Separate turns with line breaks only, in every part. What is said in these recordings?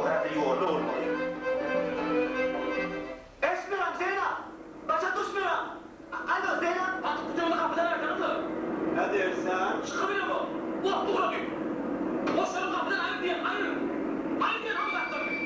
O zatlar ýolda bolmaly.
Eşitmeýän Zeýnap! Başa düşmeýän! Alo, Zeýnap!
Atyp gujagynda gapydan aýyrsaňyzla!
Nä diýersen?
Çykybilemok. Ot ugrady. Goşlaryňy gapydan aýyr diýýän, aýyr! Aýyr diýýän hemme zatlaryňy!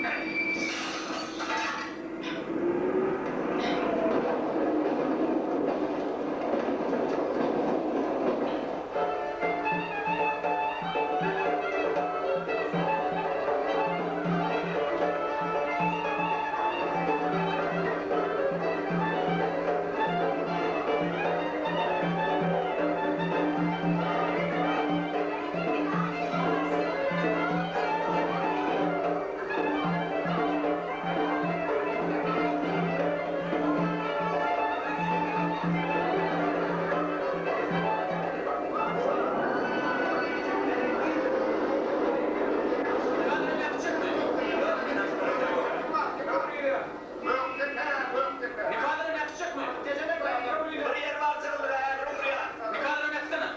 Bir ýer bar jygyldyga häzir ugrýan.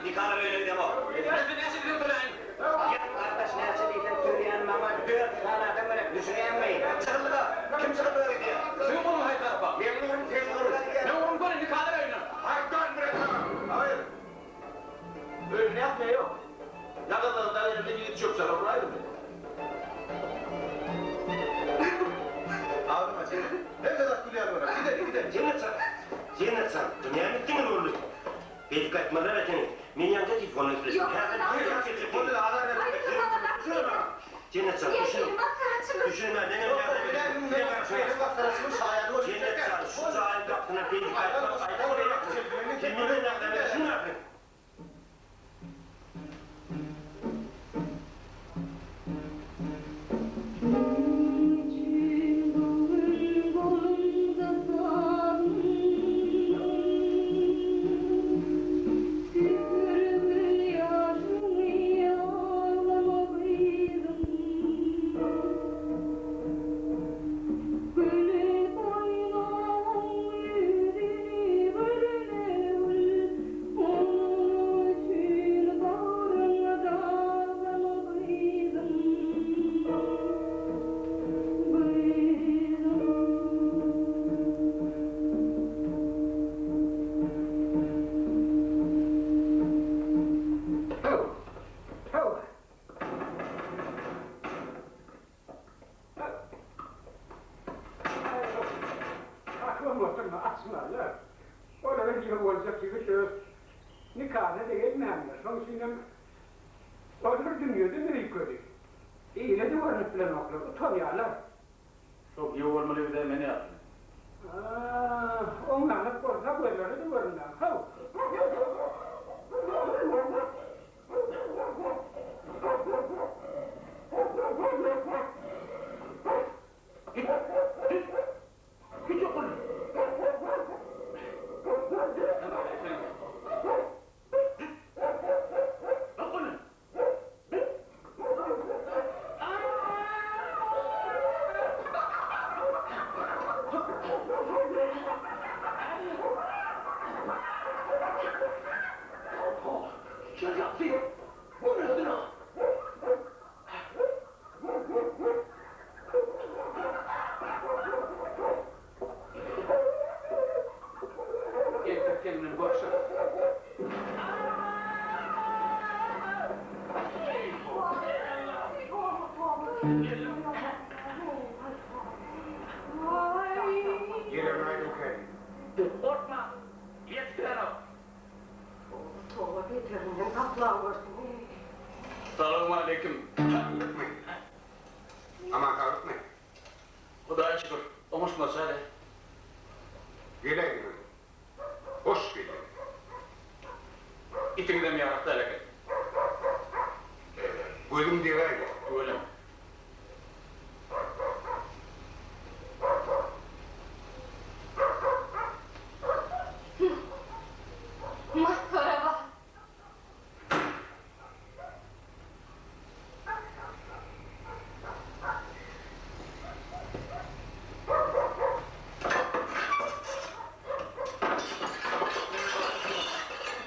Nikalar öýüne gidemok. Ýa gardaş näçe diýseň töleýän maňa dört sany adam gerek düşünýäňmi? Jygyldyga kim jygyldyga gidýär?
Siziň ugruňyz haýsy tarapa?
Meň ugrum seň ugruň.
Meň ugrum göni nikalar öýüne.
Haýyr. Öýüne ýatmaýa ýok. Ýagyzlygynda gelende ýigit çöp-çara uraýdymy? Agzyňa çek. Hemme zat gülýär bolar. Gideli, gideli.
Jennet jan, Jennet jan, bu näme etdiňiz boldy? Beýdip gaýtmazlar ekeni. Men ýaňja telefonda gepleşdim.
Ýok,
Häzir
Jennet
geljek diýdi. Jennet jan, düşüniň. Düşüniň-ä, menem ýardam edeyim. Size garaşýan. Jennet jan, şu jaýyň gapysyndan beýdip gaýtmak aýyp bolar. Sen menden ýardam edişiň ahyryn.
Şonuň üçin bu gün golumda sazym, Süpür gözýaşyňy aglama gyzym. Güle goýmagyň ýüzüni gülme gül, Onuň üçin bagryňy daglama gyzym, gyzym.
Haw, haw. Aklym oturma, açmazlar. Olara giýew boljak ýigit öz nikasyna-da gelmändir. Şoň üçinem olar dünýeden öýkeli. Ile-de görnüp bilenoklar, utanýarlar.
Şo giýew bolmaly ýigide men ýaşly.
Oňlanyp bolsa gözlere-de görünmän. Haw!
Git, git, git okul. Okul. Entek seň bilen görşeris. Gorkma, ýetip bilenok.
Toba beterinden saklawersin.
Salowmaleýkim.
Saglykmy? Aman saglykmy?
Hudaýa şükür, oňuşmaça hälä.
Geläýdiňiz. Hoş geldiňiz.
Itiňizem ýarak däl eken.
Gözüň degäýdi.
Tüweleme.
Masgara bar.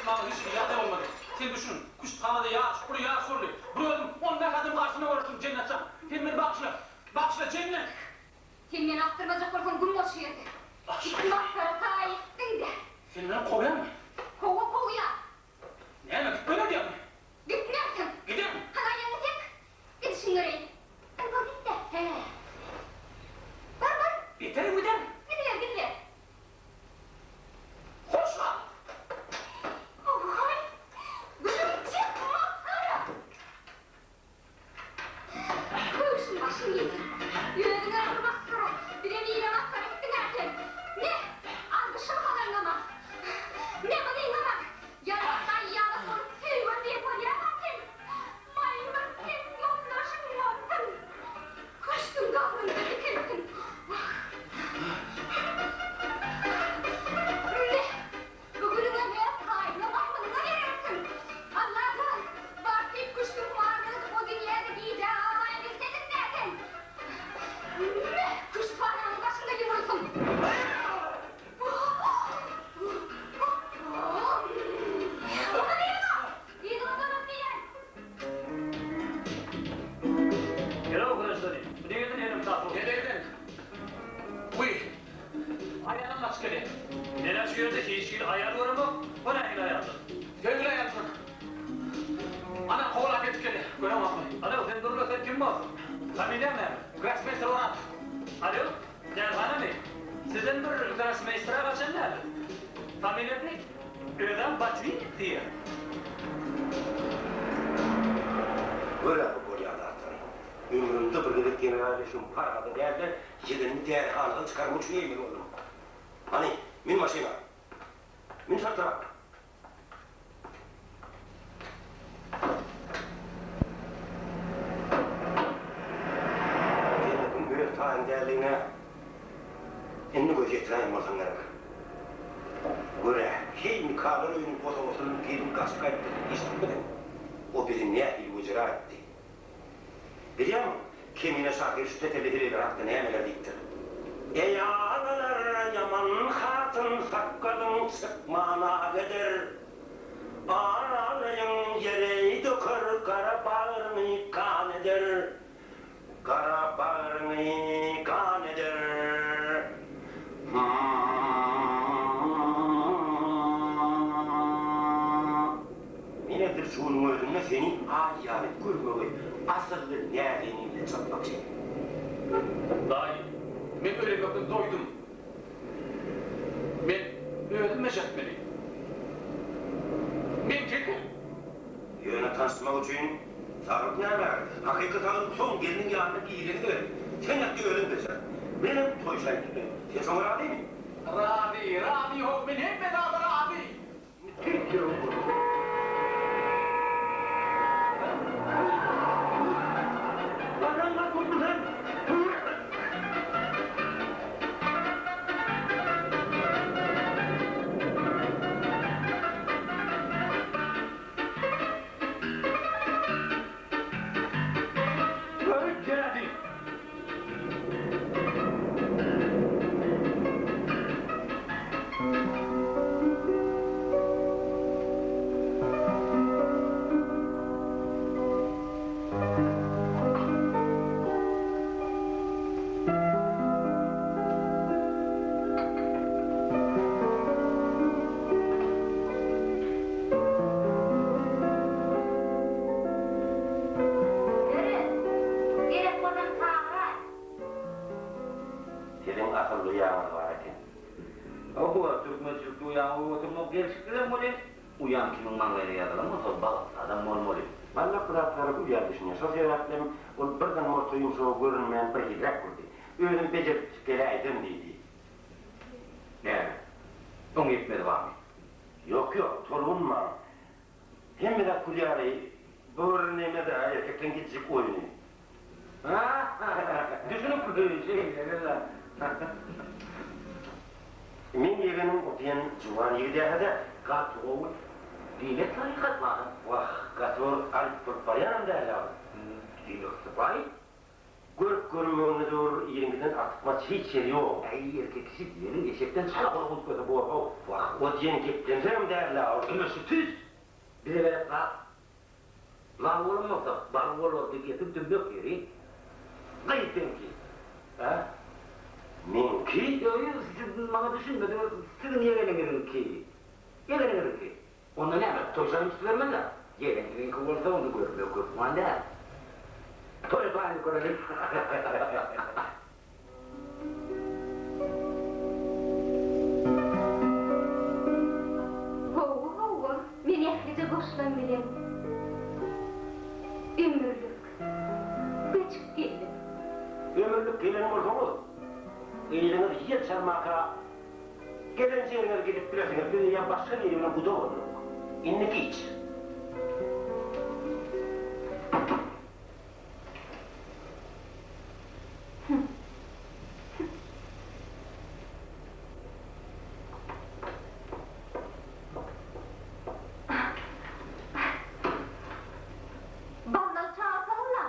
Maňa hiç hili ýagdaý bolmady. Sen düşün. şu ýerde hiç hili aýal göremok. O nähili aýaldyr? Söýgüli aýaldyr. Ana, kowalap ýetip gelýär. Göreňokmy? Alo, sen dur-la, sen kim borsuň? Familiýaň näme? Grossmeýster Orazow. Alo, dälhanamy? Sizden bir grossmeýstere gaçan däldir. Familiýasy? Özem Botwinnik diýýär.
Gör-ä bu bolýan zatlary. Ömrümde bir gezek general eşigimi parhada däl-de, ýegenimi dälihanadan çykarmak üçin eýmeli boldum. Hany, mün maşyna. Mün çaltrak. Jennetiň öz taýyn däldigine indi göz ýetiräýen bolsaň gerek. Gör-ä, heý, nikalar öýüniň bosagasyndan gelin gaçyp gaýtdy diýip eşidipmidiň? O bizi nähili wejera etdi. Bilýäňmi, Kemine şahyr şu tetelli heleýler hakda nämeler diýipdir? Eý, agalar, ýaman hatyn sakgalyň çykmana gider. Aralyň ýere döker, gara bagryňy gan eder. Gara bagryňy gan eder. Men edil şu günüň özünde seni aý ýaly görmegi asylly näzenin bilen çatmakçy.
Daýy, men öýlenmekden doýdum. Men özüm meşetmeli. Men kekel.
Ýöne tanyşmak üçin saglyk näme? Hakyky saglyk soň gelniň ýanyna gireniňde gerek. Sen ýat özüň bejer. Menem toý şaýyp tutaýyn. Sen şoňa razymy?
Razy, razy how, men hemme zada razy.
Meret, gerek bolsaň çagyraý.
Siziň asyl duýaňyz bar eken.
Hawa, türkmençilikde uýaňy goýup oturmak gelşiksizem welin, uýaň kimiň maňlaýyna ýazylan bolsa, bagtly adam bolmaly.
Wallak bu zatlara gülýär düşünýär. Şol sebäplem ol birden morta ýumşagy görünmän birhiliräk boldy. Özüm bejerip geläýsem diýdi.
Näme? Oň ýetmezi barmy?
Ýok, ýok, tolgunmaň. Hemme zat gül ýaly, bu bir neme-dä, erkekleň gijjik oýny.
Düşünipmi şeýle-de.
Meň ýegenim o diýen juwan ýigidähe-de gaty gowy.
Diýmek tarykat bar.
Wah, gaty bir alyp bolup barýanam däl-ä ol.
Diýmek sypaýy.
Görüp görünmeginde dur, iriňkiden artykmaç hiç ýeri ýok.
Äý, erkek kişi diýeniň eşekden çala gorkup görse bor-how.
Wah, o diýen geplenseňem däl-ä ol.
Ine şu tüýs bize gerek zat. Lal bolan bolsa, bal bolardy gepiň tümmek ýeri. Gyz seňki.
Hä? Meňki?
Ýok, ýok, siz maňa düşünmediňiz, siziň ýegeniňiziňki. Ýegeniňiziňki. Onda näme, toý jaýyny tutubermeli-dä? Ýegeniňiziňki bolsa, onda görmek hökman däl. Toý jaýyny göreliň.
Hawa, hawa, men ählije goşlam bilen ömürlik göçüp geldim.
Ömürlik gelen bolsaňyz, yzyňyz ýel çalmaka gelen ýeriňize gidip bilersiňiz, biz eýýäm başga biri bilen guda bolduk. Indi giç.
Ballagy çagyrsaňyzla.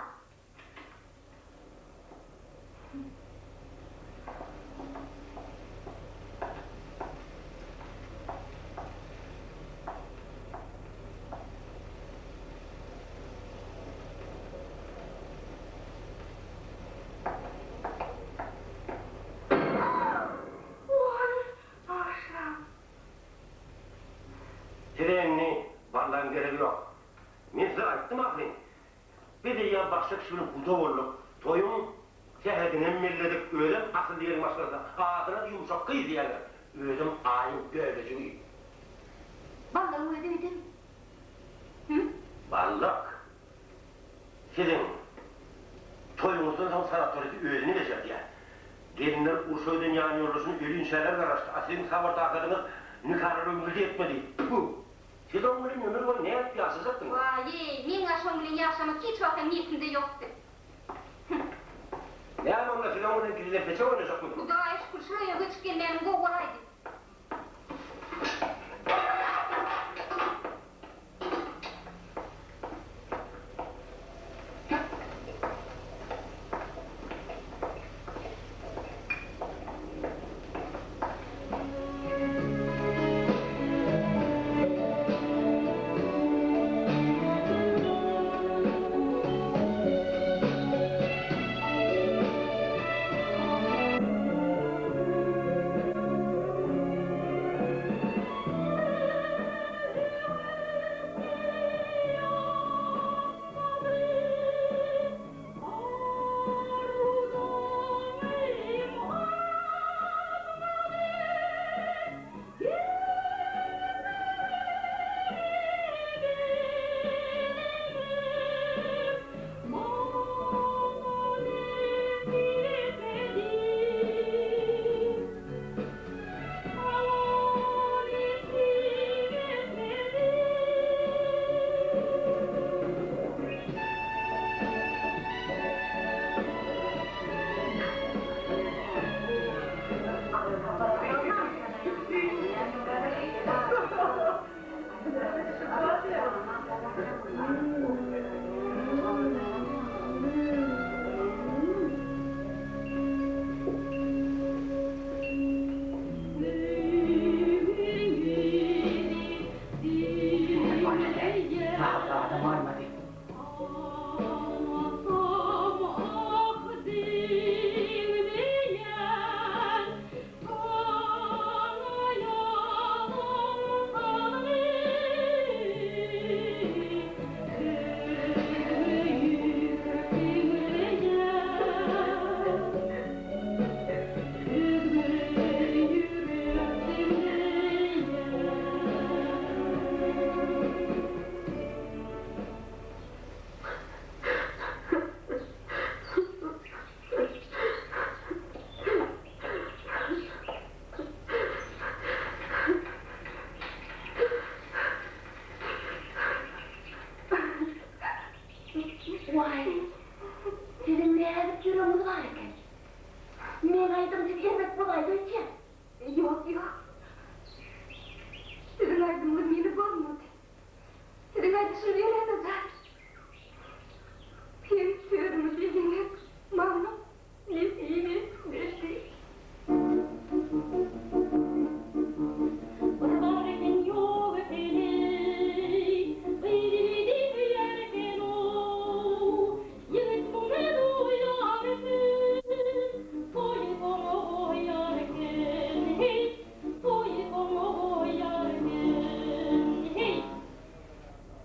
Size indi barlagyň geregi ýok. Men size aýtdym ahyryn. Biz eýýäm başga kişi bilen guda bolduk. Toýuň sähedinem belledik. Özem asylly ýeriň maşgalasy. Adyna-da Ýumşak gyz diýýärler. Özem Aýyň bölejigi.
Ballagyň özi öýdemi? Hü?
Ballak. Siziň toýuňyzdan soň sanatoriýada özüni bejerdýär. Gelinler urşa giden ýanýoldaşyny ölinçäler garaşdy. A siziň sabyr-takadyňyz nikalar ömrüde ýetmedi. Pü! Siz oň bilen ömür boýy nädip ýaşajakdyňyz?
Waý-eý, meň-ä şoň bilen ýaşamak hiç wagtam niýetimde ýokdy. Hüh!
Näme onda siz oň bilen gizlenpeçek oýnajakmydyňyz?
Hudaýa şükür, şu öýe göçüp gelmänim gowy bolaýdy. Waý, siziň näzik ýüregiňiz bar eken. Meň aýdym siz erbet bolaýdy öýtýän. Ýok, ýok. Siziň aýdymyňyz meni bozmady. Siziň aýdyşyňyz ýöräde jan. Seň sözüňi diýdiňiz, maňa nesip etmedi.
Bir bar eken ýok eken-eý, Gyz ýigidi söýer eken-ow. Ýigit muny duýar eken, Toýy soňa goýar eken, heý, Toýy soňa goýar eken, heý.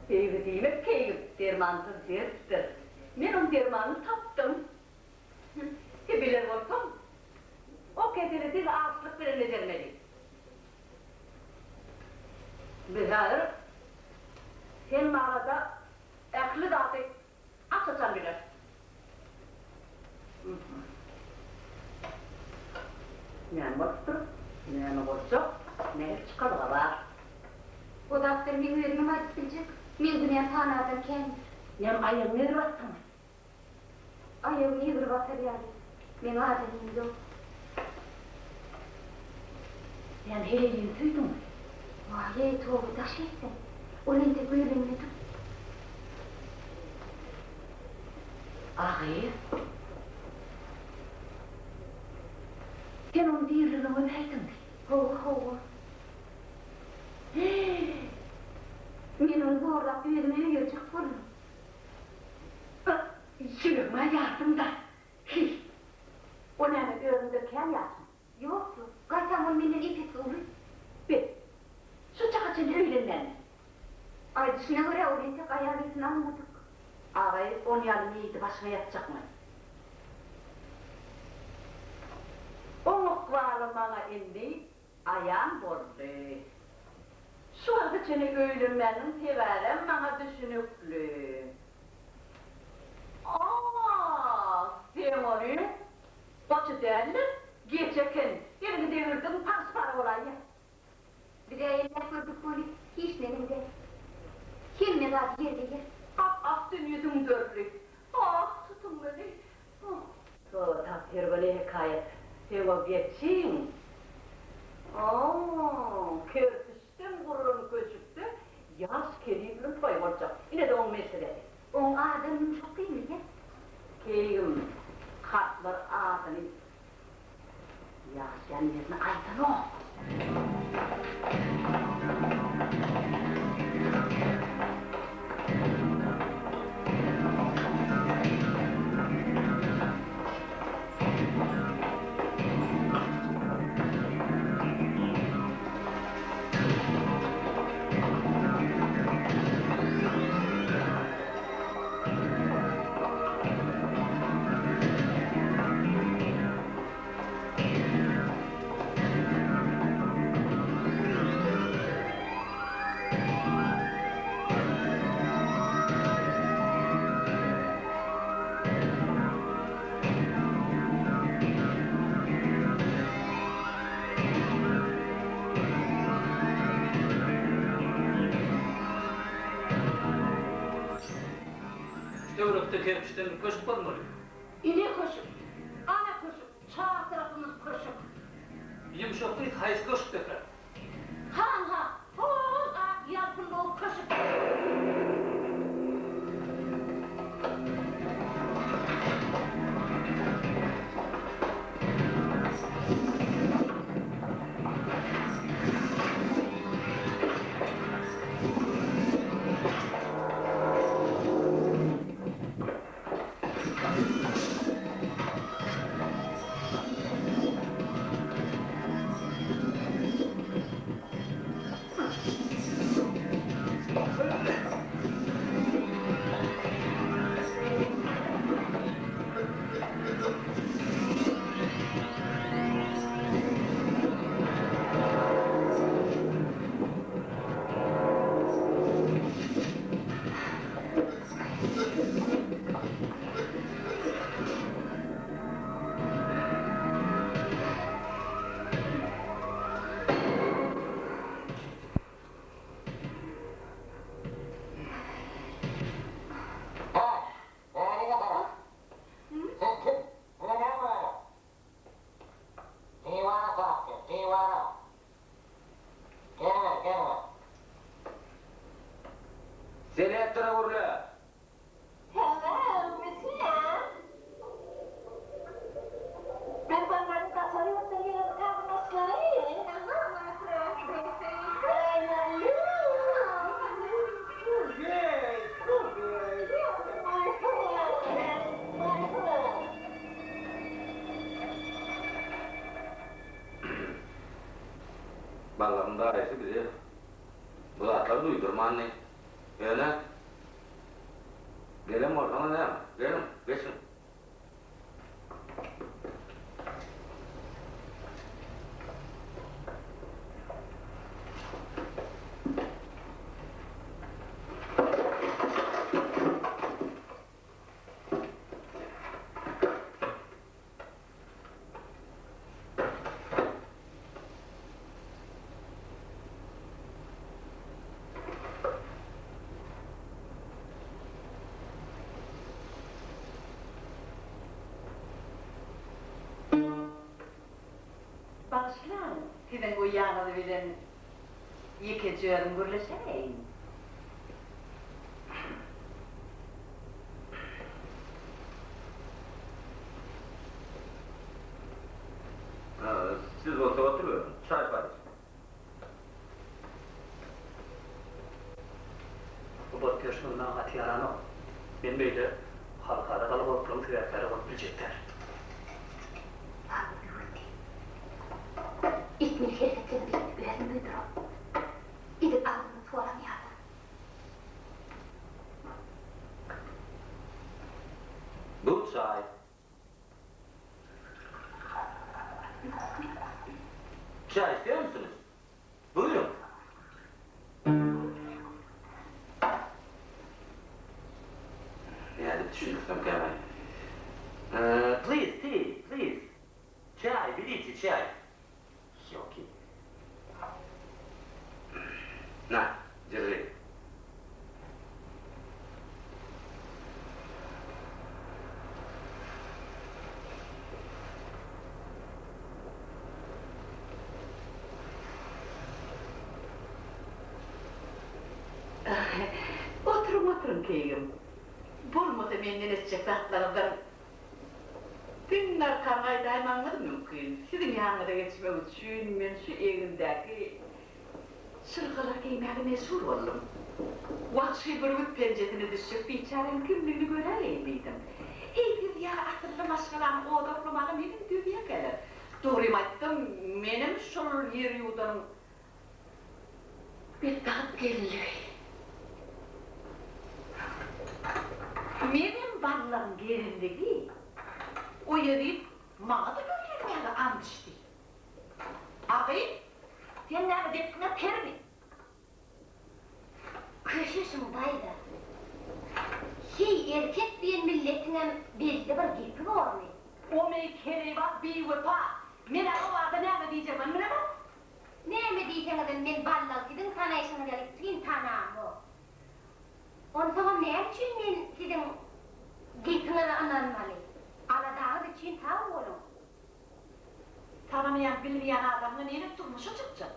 Söýgi diýmek keýgim, dermansyz dertdir. Men oň dermanyny tapdym. He, biler bolsaň, o keseli diňe açlyk bilen bejermeli. Biz häzir sen barada ähli zady aç-açan bileris. Näme bolupdyr? Näme boljak? Nähili çykalga bar?
O zatlary meň özümem aýdyp biljek. Meň günäm sanardan kändir.
Näme aýagyňy egri basdyňmy?
Aýagymy egri basar ýaly meň adamym ýok.
Näme heleýini söýdüňmi?
Waý-eý, toba, daş etsin. Ol entek öýlenmedik.
A gyz. Sen ony diriligine gömäýdiňmi?
Hawa, hawa. Men ony zorlap özüme öýerjek boldum.
Ýüregime ýardym-da. Hiý. O näme, özüňden kän ýaşmy?
Ýok, ýok. Gaýtam ol menden ep-esli uly.
Be, şu çaka çenli öýlenmänmi? On ýaly meýdi başyňa ýapjakmy? Oň ykbaly maňa indi aýan boldy. Şu wagta çenli öýlenmäniniň sebäbem maňa düşünikli. A, seň ony goçy däl-de, geçi eken. Eliňi degirdiň, pars-para bolaýýa.
Biz-ä elläp gördük weli, hiç neneň däl. Hemme zady ýerbe-ýer.
Ap-ak dünýe düňderildi. Ah, tutuň meni. Oh. To tagsyr weli hekaýat. Seň o geçiň. Oh, kerpiçden gurlan köşükde ýaş kelin bilen toý boljak. Ine-de oň meselesi.
Oň adam ýumşak diýmeli.
Keýgim, kartlar adyny Ýaşaýan ýerini aýdanok.
Şu töwerekde kerpiçden bir köşk bolmaly.
Ine köşük, ana köşük, çar tarapymyz köşük.
Ýumşak gyz haýsy köşkdekä?
Hanha, hol ak ýalpyldawy köşük.
Selektora gürle.
Hello, monsieur. Ben barmagyň daşary ýurtdan gelen garyndaşlary. Hello, my friend. I love you. My friend, my friend.
Ballagyň daýysy bize bu zatlary duýdurmandy. Ýöne, gelen bolsaňyz näme, geliň, geçiň.
Bagyşlaň, siziň uýaňyz bilen ýekeje özüm gürleşäýeýin.
Siz bolsa oturyberiň, çaý paý içiň.
Bu bolup ýörşüňiz maňa gaty ýaranok. Men beýle halkara galagoplugyň sebäpkäri bolup biljek däl.
Saňa öwretdi. Etmeli hereketlerimi özüm duýduram. Edil agzymda suw alan ýaly.
çaý. Çaý isleýärmisiňiz? Buýruň. Nädip düşündirsemkäm-aý? Please, tea, please. Çaý, berite çaý. Ýoki. Na, derži.
Oturyň, oturyň, keýgim. Bolmasa menden eşitjek zatlaryňyzdan Diňňarkan gaýdaýmagyňyz mümkin. Siziň ýanyňyza geçmek üçin men şu egnimdäki çyrgalar geýmäge mejbur boldum. Wagşy bürgüt penjesine düşjek biçäräň kimligini göräýeýin diýdim. Heý, siz ýaly asylly maşgalany oda oklamaga neneň dözýärkäler? Dogrymy aýtsam, menem şol ýer ýuwdanyň Betbagt gelinligi. Menem ballaň gelinligi. O ýeri maňa-da öýlenmäge ant içdi. A gyz, sen näme depgiňe kermi?
Köşeşiň daýza. Heý, erkek diýen milletiňem belli bir gepi bormy?
O meý keleýbaz biwepa. Men-ä o barada näme diýjegimem bilemok.
Näme diýseňizem men ballagy siziň tanaýşyňyz ýaly içgin tanamok. Onsoňam näme üçin men siziň gepiňize ynanmaly? Aladaňyz üçin sag boluň.
Tanamaýan, bilmeýän adamyňa nädip durmuşa çykjak?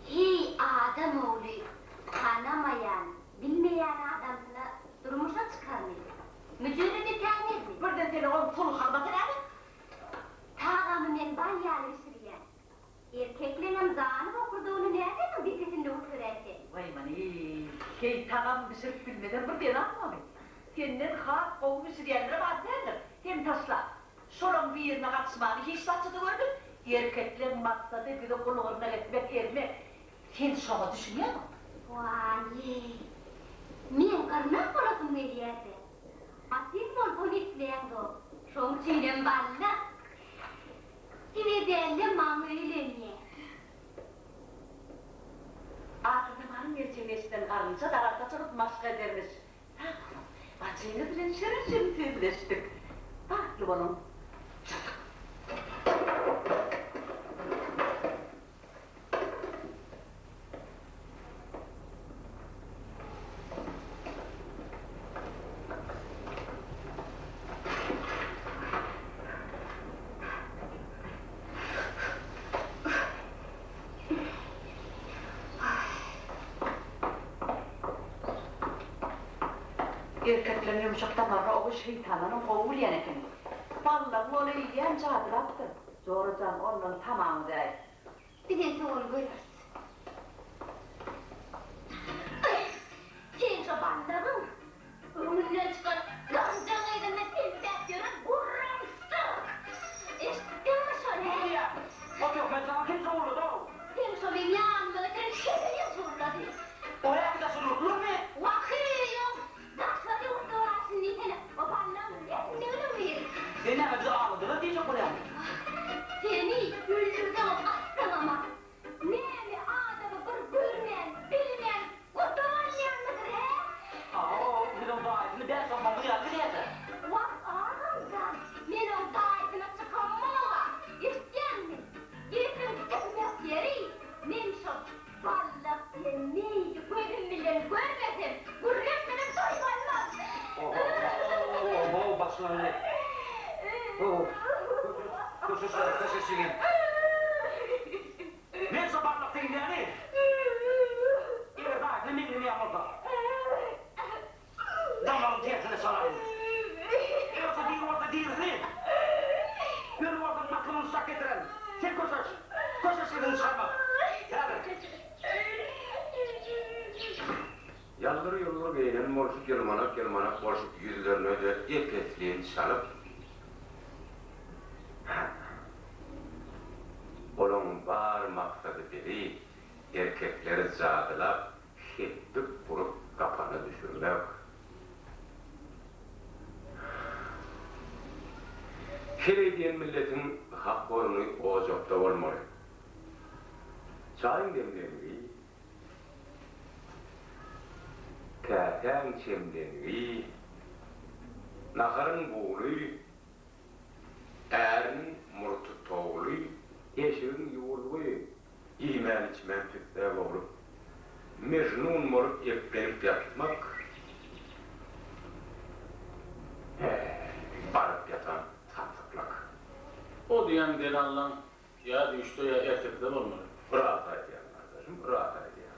Heý, adam ogly tanamaýan, bilmeýän adamsyna durmuşa çykarmy? Müjerret etäýmezmi?
Birden seni ol sulhy almasa näme?
Tagamy men bal ýaly bişirýän. Erkekleňem zany bokurdagyny nädeniň depesinde göteräýse?
Waý many, heý tagam bişirip bilmezem bir zenanmamy? Senden has gowy bişirýänlerem az däldir. Sen taşla. Şolaň birine gatyşmany hiç zatça-da görmedim. Erkekleň maksady bizi gul-gyrnak etmek, ezmek. Sen şoňa düşünýäňmi?
Waý-eý. Meň gyrnak bolasym gelýär-dä. A sen bolsa ony isleýäňzok. Şoň üçinem balla. Size däl-de maňa öýlenýä.
Ahyrzamanyň geljegini eşiden garynja daragta çykyp maşk edermiş. Sag boluň. Bajyňyz bilen şirin-şirin sözleşdik. Bagtly boluň. Çatyk. Erkekleň ýumşak damaryny ogy şeýtandanam gowy bilýän ekeni. Ballagyň ol eýýäm jadylapdyr. Jora jan, ondan tamaňy däý.
Biz entek ony göreris. Sen şo ballagyň öňünden çykan garynjaň yzynda selpäp ýören gurrumsak! Eşitdiňmi şony, hä?
O töhmet saňa kim zowlady-ow?
Seň şo meň ýanyma getiren şebeýem zowlady.
O häki daşary ýurtlularmy?
Wah-eý, oň daşary ýurtda barşyny diýsene, o ballagyň neslindiginem biri.
Sen näme bizi aldadylar diýjek bolýaňmy?
Seni öldürseňem atsaňam-a, näme adamy bir görmän, bilmän gurdup alýanmydyr, hä?
Aw, biz oň daýysyny bäş-onsoňyz ýaly bilýäs-ä.
Wah, agam jan, men oň daýysyna çykamok-a, eşitýäňmi? Gepiň gyzmak ýeri, men şo Ballak diýen meýdi gözüm bilen görmesem, gürleşsem doýmanmam.
Oho, başlandy. Köşeş, köşeş ýegen. Men şo ballak diýilýäni, eger daýysyna meňzemeýän bolsa, damagyň tersine çalaýyn. Eger şo diri bolsa dirisini, öli bolsa makylyny şak getirerin. Sen köşeş, köşeş sesiňi çykarma. Häzir.
Ýaldyr-ýuldur geýnen bolşup, ýylmanak-ýylmanak bolşup, ýüzlerine-de ep-esli çalyp, Olaň bar maksady bizi, erkekleri jadylap, Hepbik urup gapana düşürmek. Heleý diýen milletiň hak orny ojakda bolmaly. Çaýyň demlengi, käsäň çemlengi, naharyň bugly, äriniň murty towly, eşigiň ýuwulgy, iýmän-içmän tüssä boglup, mejnun bolup eplenip ýatmak, häý, baryp ýatan samsyklyk.
O diýen delallaň ýa düýşde ýa ertekide bolmaly.
Ras aýdýaň gardaşym, ras aýdýaň.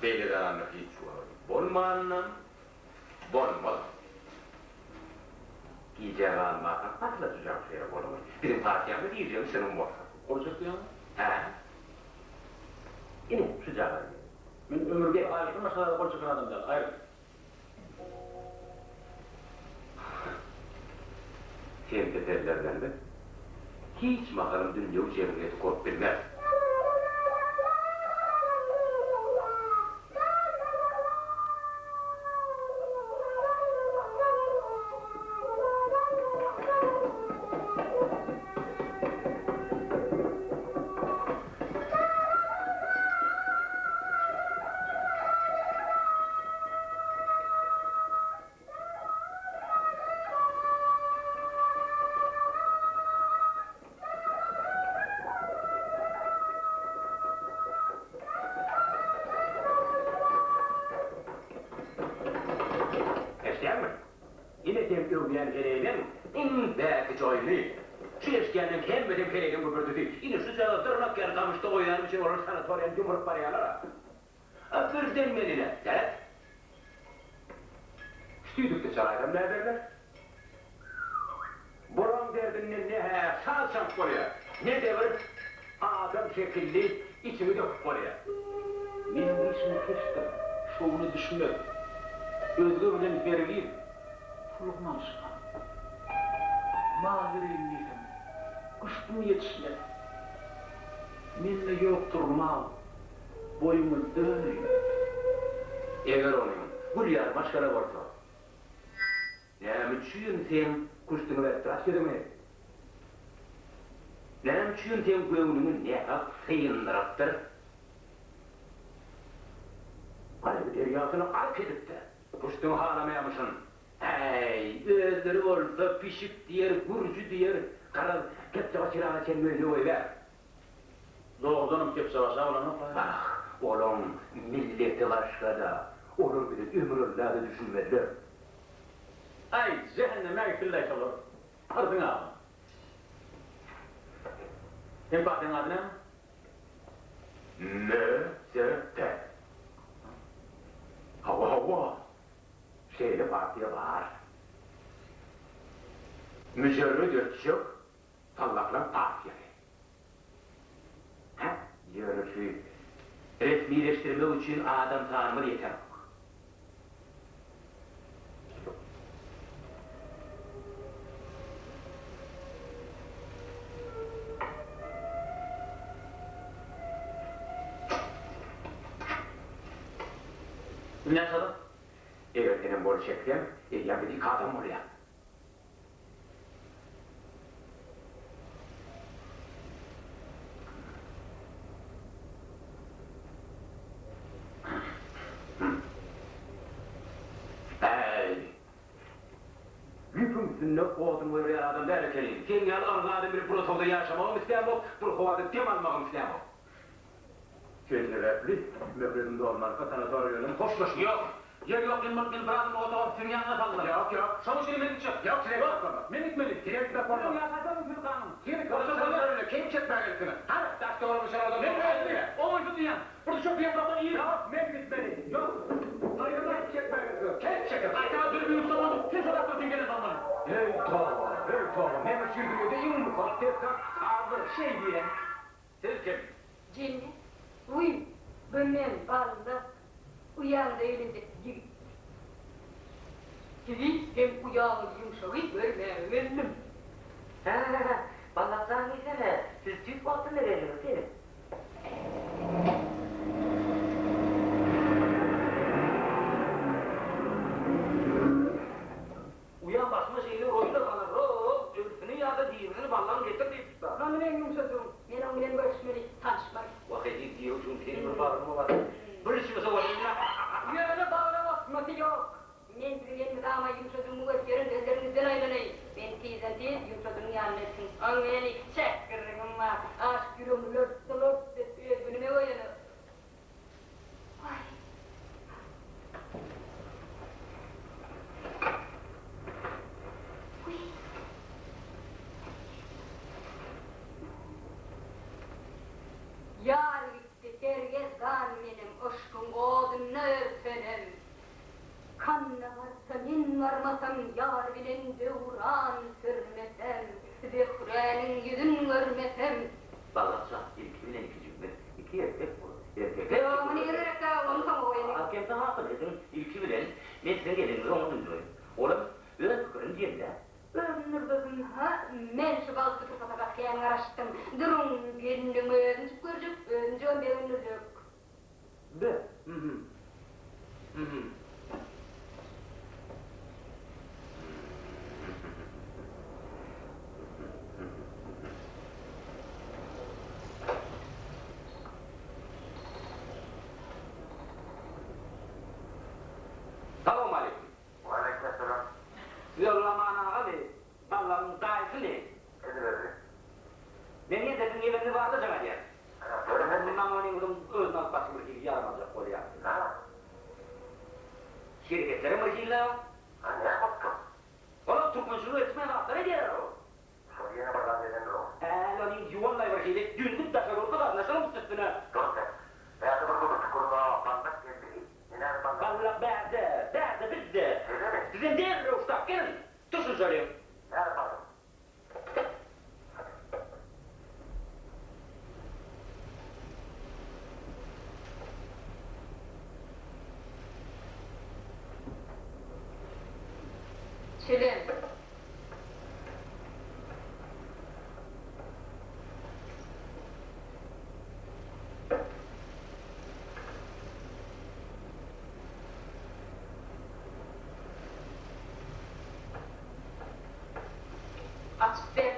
Beýle zenanlar hiç wagt bolmanam, bolmazam. Gijä galmarkaň patladyjak şu ýere goluňy. Biziň partiýamyza girjegiň çynyň bolsa.
Gol çek diýýäňmi?
Hä. Ine, şujagaz ýeri.
Men ömürde aýratyn maşgalada gol çeken adam däl, aýryl.
Sen tetellerden biz hiç mahalam dünýewi jemgyýeti gurup bilmeris. Eşidýäňmi? Ine seň öwýän heleýleň iň päkije oýny. Şu eşidýänleň hemmesem heleýleň güpürdisi. Ine şujagaz dyrnak ýaly gamyşda goýanym üçin olar sanatoriýany ýumrup barýarlar-a. A birden men ine, seret. Şu tüýdükde çalaýsam näderler? Bulaň derdinden ne-hä saz çalyp bolýar, ne-de bir adam şekilli içiňi döküp bolýar.
Meniň işim keşdir, şowuna düşmez. Özge bilen hergiz pul gymanyşmam. Mal bereýin diýsem, küştüm ýetişmez. Mende ýokdur mal, boýuňa döneýin.
Eger onuň gül ýaly maşgala bolsa, Näme üçin sen küştüňi berip dur, aç gözüňi! Näme üçin seň göwnüňi nähak syndyrypdyr? Gaýgy derýasyna gark edipdir. Küştüňi halamaýamyşyn. Äý, özleri bolsa pişik diýer, gürji diýer, garaz, kepjebaşyraga çenli öýüne goýber.
Dogrudanam kepjebaşa bolanok-la.
Ah, olaň milleti başga-da, olar bize ömürella-da düşünmezler.
Aý, jähenneme gitsinläý şolar. Hyrsyň agam. Seň partiýaň ady näme?
MSP. Hawa, hawa. Şeýle partiýa bar. Müjerret ötjek Sallaklaň partiýasy. Hä, ýöne şu resmileşdirmek üçin adam sanymyz ýetenok.
Biz näçe adam?
Eger senem bol çekseň, eýýäm biz iki adam bolýas. Äý! Ýüpüň üstünde odun goýberýän adam däl ekeniň. Seň ýaly yrga adam bilen bir otagda ýaşamagam islämok, bir howada dem almagam islämok. Sen sebäpli möhletim dolmanka sanatoriýa bilen hoşlaşmaly.
Ýok. Ýer ýok, men bolup men bir adamlyk otaga siziň ýanyňyza saldylar.
Ýok, ýok.
Şonuň üçin men gitjek.
Ýok, size gitmek bolmaz.
Men gitmeli.
Size gitmek bolmaz.
Siziň ýaşaýşyňyz siziň kanun.
Siz gylyçly keýp çekmäge gelipsiňiz. Hany, daş dogramly şol adam.
Men özümi oňaýsyz duýýan. Bir düşek ýaprakdan iýip.
Ýok, men gitmeli.
Ýok.
Gaýgyna çekmäge gelipsiňiz. Keýp çekin.
Gaýtama dürbüň üstüne goýdum. Sen şo zatlar üçin gelen bolmaly.
Eý, toba, eý, toba, meniň üçin dünýede iň mukaddes zat sazdyr.
Şeý diýen. Siz kim?
Jennet, Wiý, bu men, Baldak, uýaňyza gelinjek ýigit. Sizi hem uýaňyz Ýumşagy görmäge geldim.
Hä, Baldak jan diýsene, siz tüýs wagtynda geldiňiz, geliň.
Uýam başyma şeýle bir oýunlar salar, ho-o, ölüsini ýa-da dirisini bar.
Ýumşajygym, seniň bir bagryňa basyp, bir içime sowadyň-la.
Ýöne bagra basmasy ýok. Men siziň elmydama ýumşajygymy görüp ýören gözleriňizden aýlanaýyn. Meni tizden-tiz ýumşajygyň ýanyna eltiň. Oň bilen ikiçäk gürrüňim bar. Aşyk ýüregimi lört-lört edip öz günüme goýanok. Waý. Wiý. Ýar gitdi sergezdan menem yşkyň odunda örtenem. Kanda barsa men barmasam ýar bilen döwran sürmesem, Zöhräniň ýüzün görmesem.
Balakjan, ilki bilen ikijigimiz, iki erkek bolup, erkekler
Ýok, muny gerek-ä, ony soňa goýalyň.
Az kem saňa akyl ediň, ilki bilen men siziň geleniňizi oňa duýduraýyn. Olam öz pikirini jemläp.
Ömür ha, men şu bagtly pursata gaty kän garaşdym. Duruň, gelniň özünjik görjek, özünjigem begendirjek.
Be, mhm. Mhm. Salowmaleýkim.
Waleýkim-essalam.
Ýollaman agaly, Ballagyň daýysyny.
Ediberdi.
Men ýene siziň ýegeniňiz barada jaň edýän. Maňa onuň özüni alyp barşy bir hili ýaramazrak bolýar. Hereketlerem bir hili.
Ha, näme bolupdyr?
Olar türkmençilige ýetişmeýän zatlar edýärler-ow.
Şol ýene bir zat edendir-ow.
Hä, ony ýuwanlaý bir hili dündük daşa urdy garyndaşynyň üstüne.
Dur sen. Bärde bir gürrüňçi gurna Baldak geldi. Neneň Baldak?
Baldak bärde, bärde bizde.
Şeýlemi?
Sizem derrew ştap geliň. Düşünşeliň.
Näme Baldak?
Çilim. Açyp ber.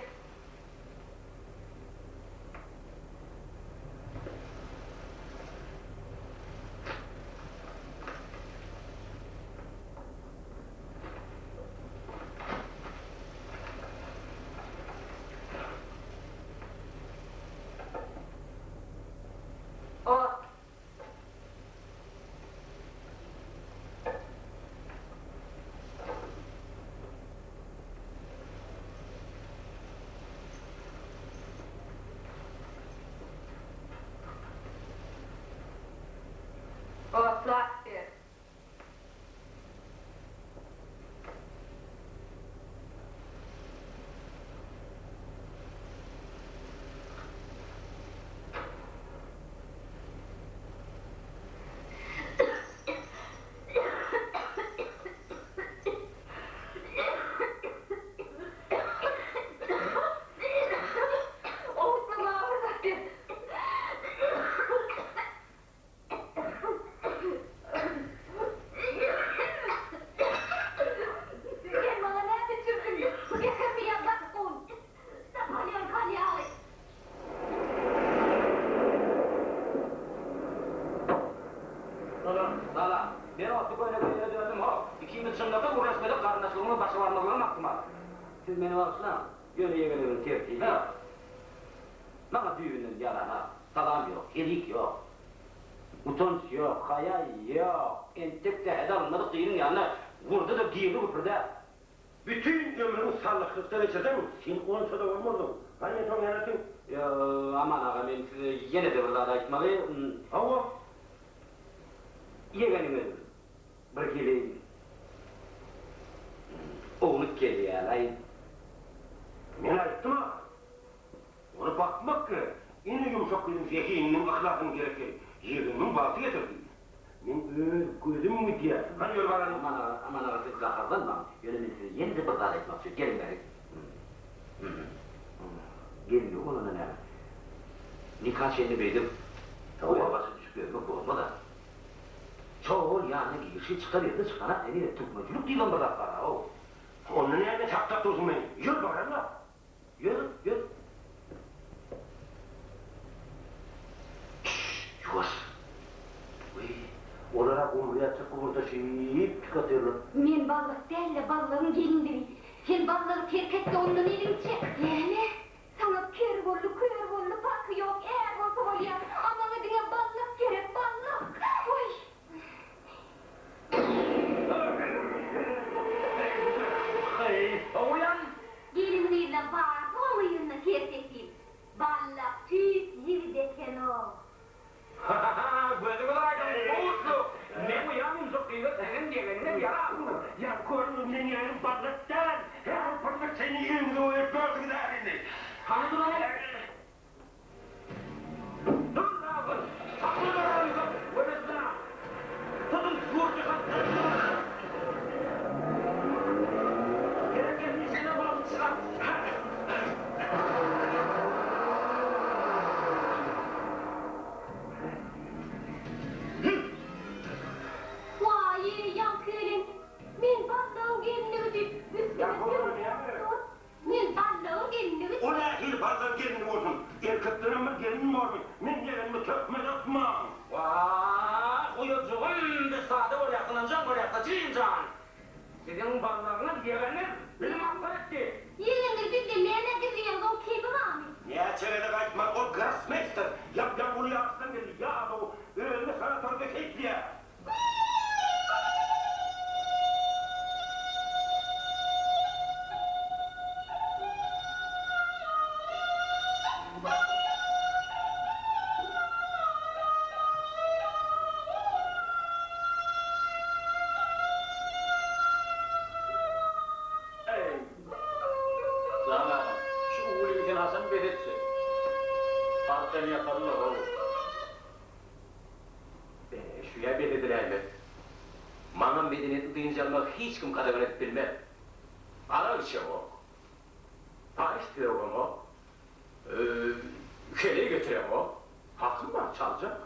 Ot. Otlap ber. Owsunma bir zat ber. Sen maňa näme içirdiň? Zähermi ýa zakgun? Napoleon konýagy.
Salam. Salam. Men otly köýnege ýere döndüm how. Ikimiz çynlakaý gürleşmesek garyndaşlygymyz başa barmazlygam ahtimal. Siz meni bagyşlaň, ýöne ýegenimiň tertibi maňa düýbünden ýaranok. Salam ýok, helik ýok. Utanç ýok, haýa ýok. Entek sähedi alynmadyk gyzyň ýanyna gurdy-da girdi güpürdäp.
Bütin ömrüňi salyhlykda geçirseň, sen onça-da bolmazdyň. Hany men soň nädersiň?
Aman aga, men size ýene-de bir zat aýtmaly.
Hawa.
Ýegeniňiz birhili ownuk gelýär-aý.
Men aýtdym-a. Ony bakmak gerek. Ine ýumşak gyzyň zehininiň, yhlasynyň gerek ýeri. Ýegenimiň bagty getirdi. Meň öz gözüm gidýär. Hany ýör baralyň.
Aman aga, Aman aga siz gaharlanmaň. Ýöne men size ýene-de bir zat aýtmakçy. Geliň bärik. Gelin ýok bolanda näme? Nika çenli beýdip, toýa başa düşüp ýörmek bolmaz-a. Şo-ol ýanyna girişi, çykar ýerde çykanak heniz türkmençilik diýibem bir zat bar-a-ow.
Onda näme saklap dursuň meni? Ýör baralyň-a.
Ýör, ýör. Çşş, ýuwaş.
Olar-a gumry ýatjak guburdaşyp çyk otyrlar.
Men ballak däl-de, ballagyň gelinligi. Sen ballagy terk et-de, ondan eliňi çek. Näme? Saňa ker boldy, kör boldy, parhy ýok, är bolsa bolýar. A maňa diňe ballak gerek, ballak! Oý!
Heý, oýan!
Gelin-gyzlaň barysy oň yzynda ser-sepil. Ballak tüýs ýigit eken-ow.
Ha-ha-ha, gözüňiz aýdyň, buşluk! Men uýam ýumşak gyza siziň ýegeniňiz ýarapdyr.
Ýa görüň, meň ýegenim ballak däl! Her bir seni ýeňiňize goýup gördüňiz ärini.
Hany duraý? Dur, Ragyl! Sakla duraýyňyzy, webesna! Tutuň, ýurdy hakdan! Gerek gelmişine balyk çykar.
Waý, ýaňky gelin, men ballagyň gelinligi diýip, üstüme sögünip dur. Men ballagyň gelinligi
O nähili ballagyň gelini bolsun? Erkeklerem bir gelin bormy? Men ýegenime töhmet atmaň.
Wah, uýajygym, biz sada bolýas, ynanjaň bolýas-da, jigim jan. Siziň ballagyňyz ýegendir, bizi masgara etdi.
Ýegendir bizde näme gizleýäňiz oň kebi barmy?
Näçe gezek aýtmaly ol grossmeýster ýap-ýaňy uly ýaryşdan geldi ýadaw özüni sanatorda keýpleýär.
Eý, jan agam, şu uwlygy sen haçan bes etjek? Arkaýyn ýatalylar-ow.
Be, şüýä bes ediläýmez. Maňa medeniýetli dynç almagy hiç kim gadagan edip bilmez. Arak içemok. Paýyş sögemok. Heleý getiremok. Hakym bar, çaljak.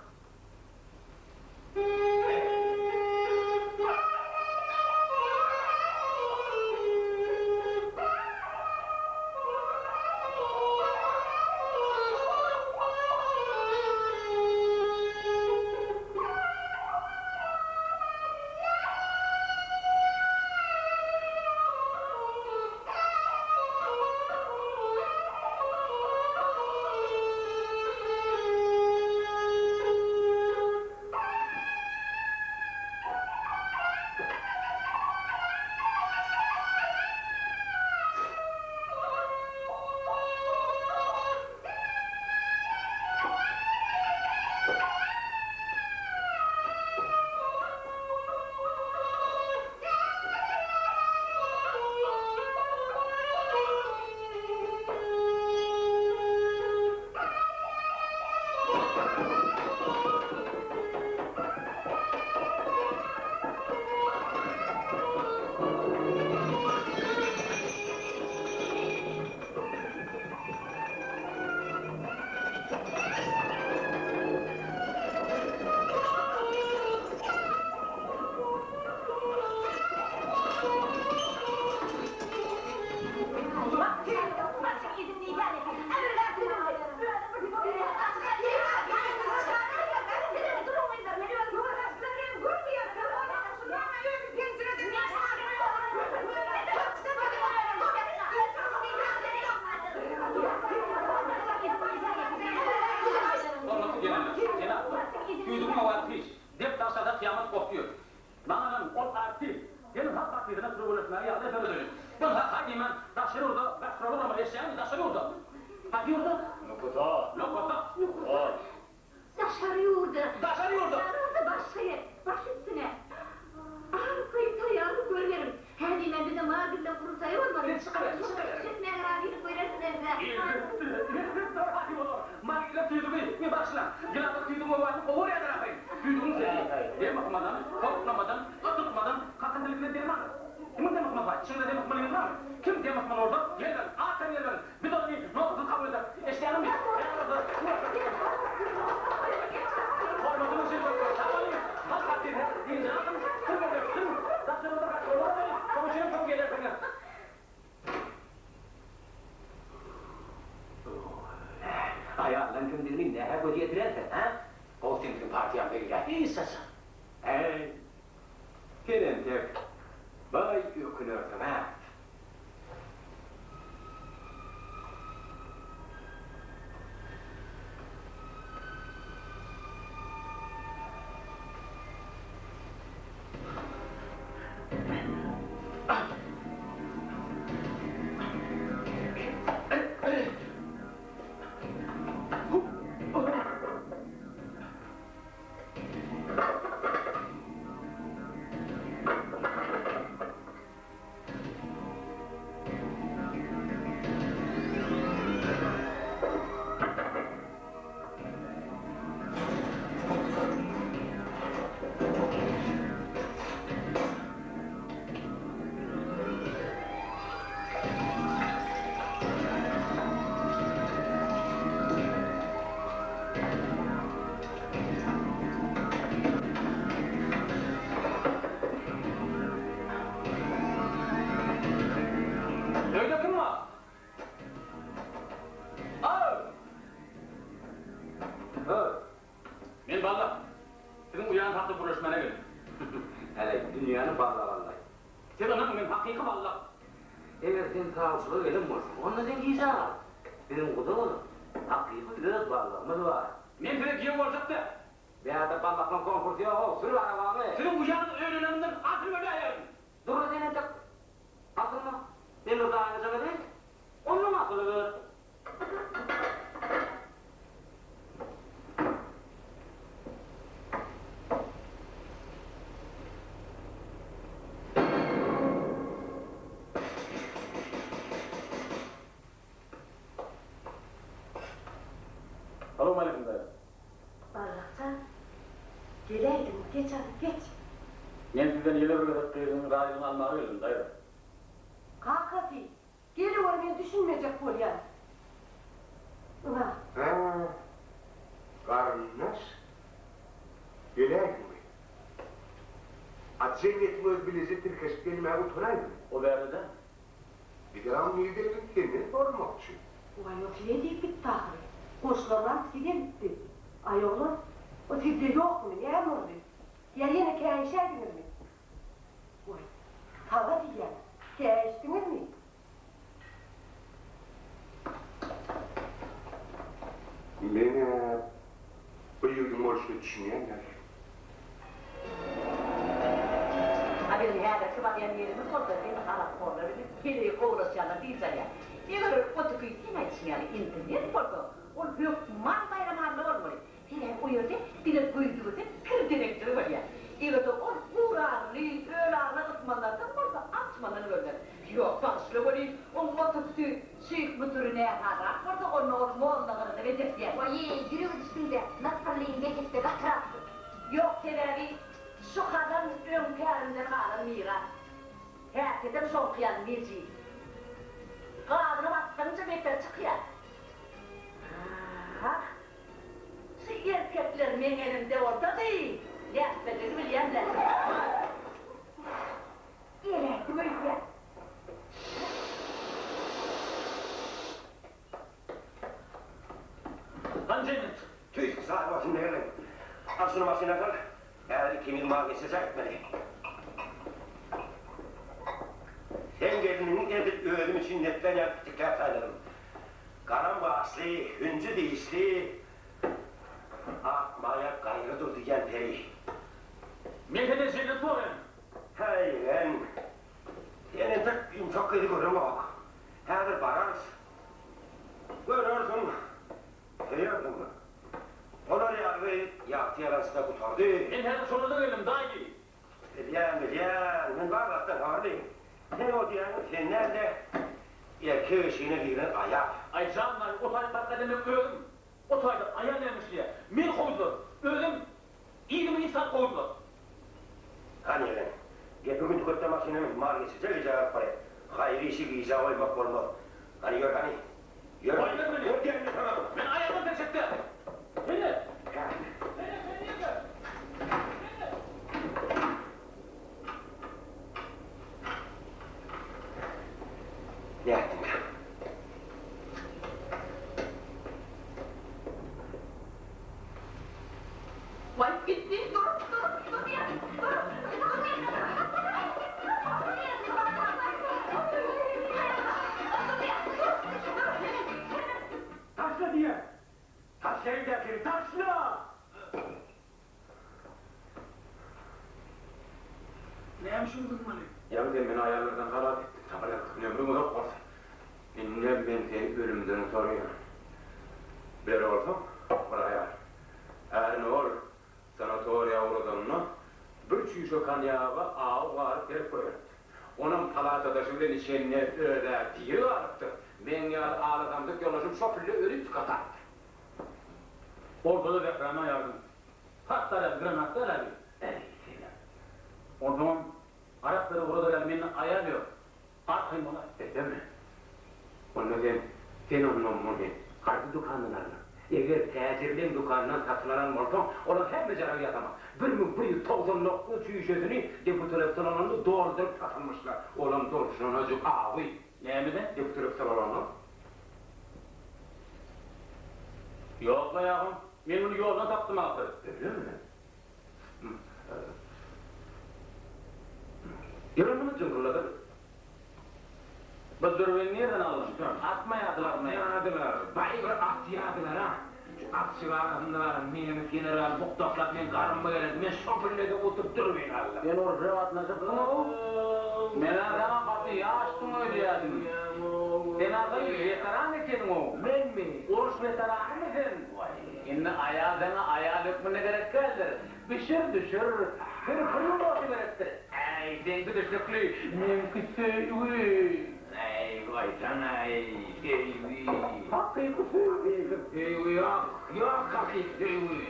Hormatly gelinler, jenaplar! Tüýdügiň owazy hiç. Dep daşarda kyýamat gopdy ýör. Maňa hem ol artist, Geliň halk artistine türgenleşmäge ýagdaý döredeliň. Bir ha-ha diýmän daşary ýurda gastrol guramaly eşýäňmi daşary ýurda? Haýsy ýurda?
Nokata.
Nokata.
Daşary ýurda.
Daşary ýurda.
Ýa-da başga ýer. Baş üstüne. Arkaýyn taýýarlyk görüberiň. Hä diýmän bize Magilla gurultaýy bolmaly.
Siz çykyber, çykyber.
Çekmäge razylyk berersiňiz-dä.
Elbetde, elbetde razy bolar. Magilla tüýdügi we bagyşlaň. Ýylanlar tüýdügiň owazyny gowy görýärler ahyryn. Tüýdügiň sesi dem ysmadan, sowuklamadan, gysytmadan, kakyndylygyna dermandyr. Kimiň dem ysmasy bar? Içiňizde dem ysmalyňyz barmy? Kim dem ysmaly bolsa, gel beriň, arkaýyn gel beriň. Biz ony nokatsyz kabul ederis. Eşidýäňizmi? Hormatyny üçin köp köp sag boluň. Halk artisti dynjyny alyň, türgenleşsin, daşary ýurda gastrollara baryň, şonuň üçinem soň gelersiňiz.
Aýallaň kimdigini nähä göz ýetirensiň, hä? Gowy sen biziň partiýamyza girýäň hiç haçan. Äý, sen entek baý ökünersiň-ä.
Öýde kim bar? Aw!
Hö.
Men Ballak. Siziň uýaňyz hakda gürleşmäne geldim.
Heleý, dünýäni ballak aldaý.
Siz ynanyň, men hakyky Ballak.
Eger sen sawçylyga gelen bolsaň, onda sen gijä gal. Biziň guda bolup, hakyky öz ballagymyz bar.
Men size giýew boljak däl.
Bärde ballaklaň konkursy ýog-ow, sür arabaňy.
Siziň uýaňyz öýleneninden asyl öläýerin.
Dur-a sen entek. Asylma. Men bir daýyňa jaň edeýin. Onnoň asylyber.
Salowmaleýkim daýza.
Ballakjan, geläýdiň, geç hany, geç.
Men sizden ýene bir gezek gyzyňyň razylygyny almaga geldim, daýza.
Kakasy, geliwer men düşünmejek bolýan. Ynha.
Hä, garyndaş, geläýdiňmi? A jemgyýetiň özi bileje tirkeşip gelmäge utanaýdymy?
O bärde-dä.
Bizem nirdeligini senden soramakçy.
Waý, o size diýip gitdi ahyry. Goşlarynam size gelipdi. Aý, oglan, o sizde ýokmy, näme boldy? Ýa ýene käýişäýdiňizmi? Waý, saňa diýýän, käýişdiňizmi?
Men-ä bu ýigidiň bolşuna düşünýän däl.
A biziň häzirki barýan ýerimiz bolsa diňe haraphorlar bilen heleý kowlaşýanlar dynç alýar. Eger otüki seň aýdyşyň ýaly internet bolsa, ol hökman Baýram Alla bolmaly. Sebäbi o ýerde diňe göýdügese kir derekleri bolýar. Eger-de ol guralyny, ölagyny ysmanlardan bolsa arçmandan görner. Ýok, bagyşla welin, oň otüksi şyh müdiri näsazrak bolsa, onda ol mollagyny-da bejertýär.
Waý-eý, ýürege düşdüň-dä, Nasyrlyň behişde gatyrakdyr.
Ýok, sebäbi şu hazan öň pälimden galan miras. Häkidem şoňky ýaly nejis. Gazyna basdygyňça beter çykýar. Ah! Şu erkekler meň elimde bolsady, nätmejegi bilýän-dä. Geläýdim öýdýän.
Hany Jennet?
Tüýs, sag bolsun Mergen. Al şuny maşyna sal. Häzir ikimiz mal geçirjek etmeli. Sen gelniňi edil özüm üçin netlän ýaly pitikläp saýladym. Garam gaşly, hünji dişli, ak maýa gaýry dur diýýän peri.
Men senden Jennet soraýan.
Häý, ýegen. Sen entek ýumşak gyzy göreňok. Häzir bararys. Görersiň, söýersiň. Olar ýaly gyz ýagty ýalançyda gutardy.
Men häzir şonda-da geldim, daýy.
Bilýän, bilýän, men bar zatdan habarly. Sen o diýýäniň sen däl-de, erkek eşigine giren aýal.
Aý, jan daýy, o taýda takga demek özüm. O taýda aýal näme işleýär? Meni kowdular. Özem yzymy yz salyp kowdular.
Hany ýegen, gepi gün tüketde maşyna min, mal geçirjek gijä galyp barýas. Haýyr işi gijä goýmak bolmaz. Hany ýör hany. Ýör.
Goýber meni.
Ýör diýende saňa.
Men aýagym peşekde. Sene. Sene, sen nirde? Sene.
Nätdiňkä?
Waý, gitdi, dur, dur, dur diýýän.
Näme üçin zyňmaly?
Ýaňy sen meni aýallardan halas etdiň. Saňa ýazyksyz ömrüň uzak bolsun. Indem men seni ölümden gutaryýan. Beri bolsaň, bir aýal. Ärini ol sanatoriýa ugradanda bir çüýşe konýaga awy garyp berip goýberipdir. Onam palatadaşy bilen içende öz-ä diri galypdyr. Meň ýaly ala-samsyk ýoldaşym şo pille ölüp gatapdyr.
Bolsa-da zährämi aýardym. Partlar ýaly granat däl-ä bi.
Äý, senem.
Onsoňam arak beri guradar ýaly mende aýal ýok. Arkaýyn bolaý.
Beýdeme. Onda sen, sen onda muny haýsy dükandan aldyň? Eger täjirleň dükanyndan satyn alan bolsaň, olaň hemme jaragy ýasama. 1199 çüýşesini deputeleksolonanda dolduryp satanmyşlar. Olam dolşunajyk awy.
Nämeden?
Deputeleksolonanda.
Ýok-la ýagym, men muny ýoldan tapdym ahyry.
Öýlemi? Ýör onda muny jyňkylladyr.
Bu dürbini nirden aldyň? Atmaýardylarmy?
Atýadylar. Baý bir atýadylar-a. Şu atçy barasynda baran nemes generaly bukdaklap meň garynma gelende, men şo pillede oturyp dürbin aldym.
Sen urşa gatnaşypsyň-ow. Men-ä saňa gaty ýaşdyň öýdýärdim. Sen-ä gyz weteran ekeniň-ow.
Menmi?
Uruş weteranymy sen? Indi aýal saňa aýal hökmünde gerek däldir. Bişir, düşür, bir puluň bolsa gerekdir. Äý, seňki düşnükli, meňki söýgi.
Äý, goýsana-aý, söýgi.
Hakyky söýgi.
Hakyky söýgi ýok, ýok hakyky söýgi.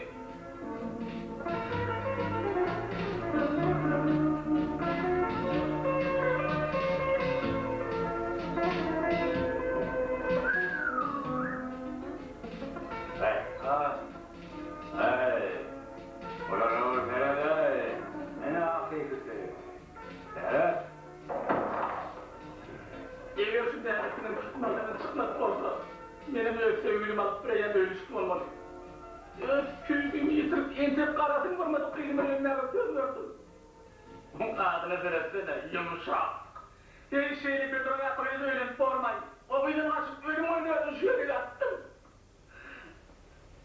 Äý, äý. Olara bir sered-äý! Ine hakyky söýgi. Seret!
Eger şu dädesiniň kysmatyna çykmak bolsa, menem öz söýgülimi alyp bireýýäm öýlüşik bolmaly. Öz söýgimi ýitirip, entek garasyny görmedik gyzyma öýlenmäge söz berdim. Oň adyna seretsene, Ýumşak. Heý, şeýle bedroýa gyza öýlenip bormaý. O gyzam gaçyp ölüm oýnadym, şu ýere ýatdym.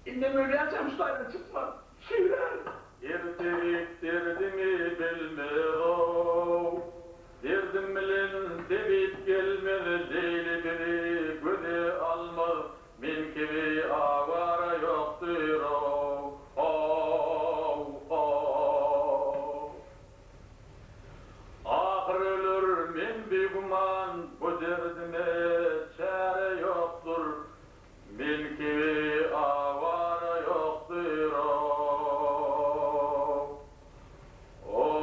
Indem ölýänçäm şu taýdan çykman, çüýrärin.
Ertebik derdimi bilmez-ow. Derdim bilen tebip gelmez, Leýli bizi göze almaz, Men kibi awara ýokdur-ow, how, how. Ahyr öler men bigüman, Bu derdime çäre ýokdur, Men kibi awara ýokdur-ow, ow.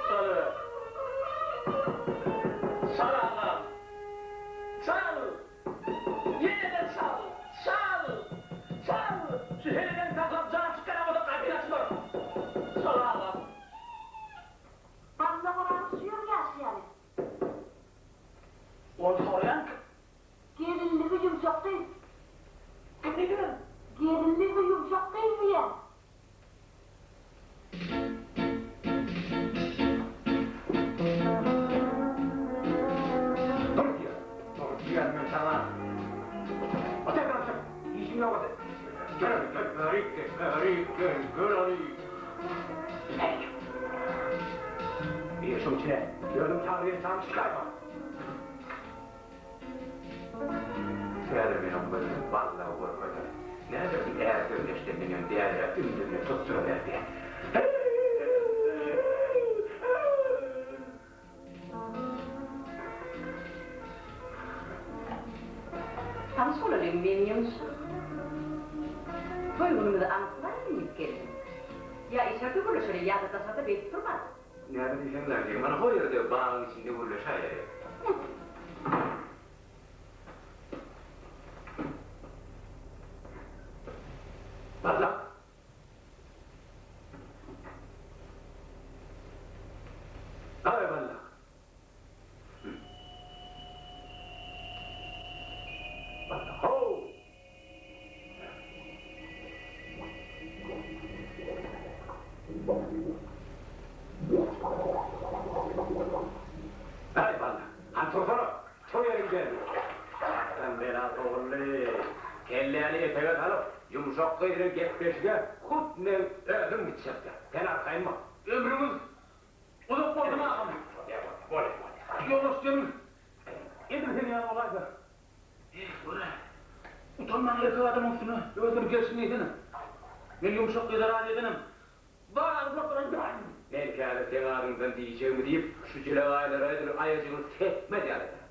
Çalyber. Çal agam. Çal! Ýene-de çal! Çal! Çal! Şu heleden saklap jan çykýanam bolsa gapyny açmaryn. Çal agam.
Balla Oraly şu ýer ýaşaýar.
Ol soraýan kim?
Gelinligi ýumşak gyz.
Kim diýdiňiz?
Gelinligi ýumşak gyz diýýän.
Dur diýýän. Dur diýýän men saňa. Otur gamçyk. Işiň ýok otur. Gel hany, gel bärik gel, bärik gel, gel hany. Bärik. Bir şuň içine özüm çagyrýançam çykaýma. Häzir men oň gözüne ballagy görkezerin. Nädersiň är sözleşdendenem däliräk ümzügine tutduryberdi.
Tanyş bolalyň, men Ýumşak. Toý günümizi anyklaýyn diýip geldim. Ýa içerde gürleşeli, ýa-da daşarda beýdip durman.
Näme diýseňler diý, mana hol ýerde bagyň içinde gürleşäýeli. Ballak. Aý, ballak. Ballak, how! Ýumşak gyz bilen gepleşige hut meň özüm gitjekdir. Sen arkaýyn bol.
Ömrüňiz uzak bolsun agam.
Bolýa, bolýa, bolýa.
Ýoldaş gelin, edil sen ýaly bolaýsa. Eý, gör-ä. Utanman erkek adamyň üstüne özüni gerşin diýsene. Men ýumşak gyza razy edenem. Bar agzynda duran daýym.
Men häzir seň adyňdan diýjegimi diýip, şu jelegaýlara edil aýajygyny sepmez ýaly ederin.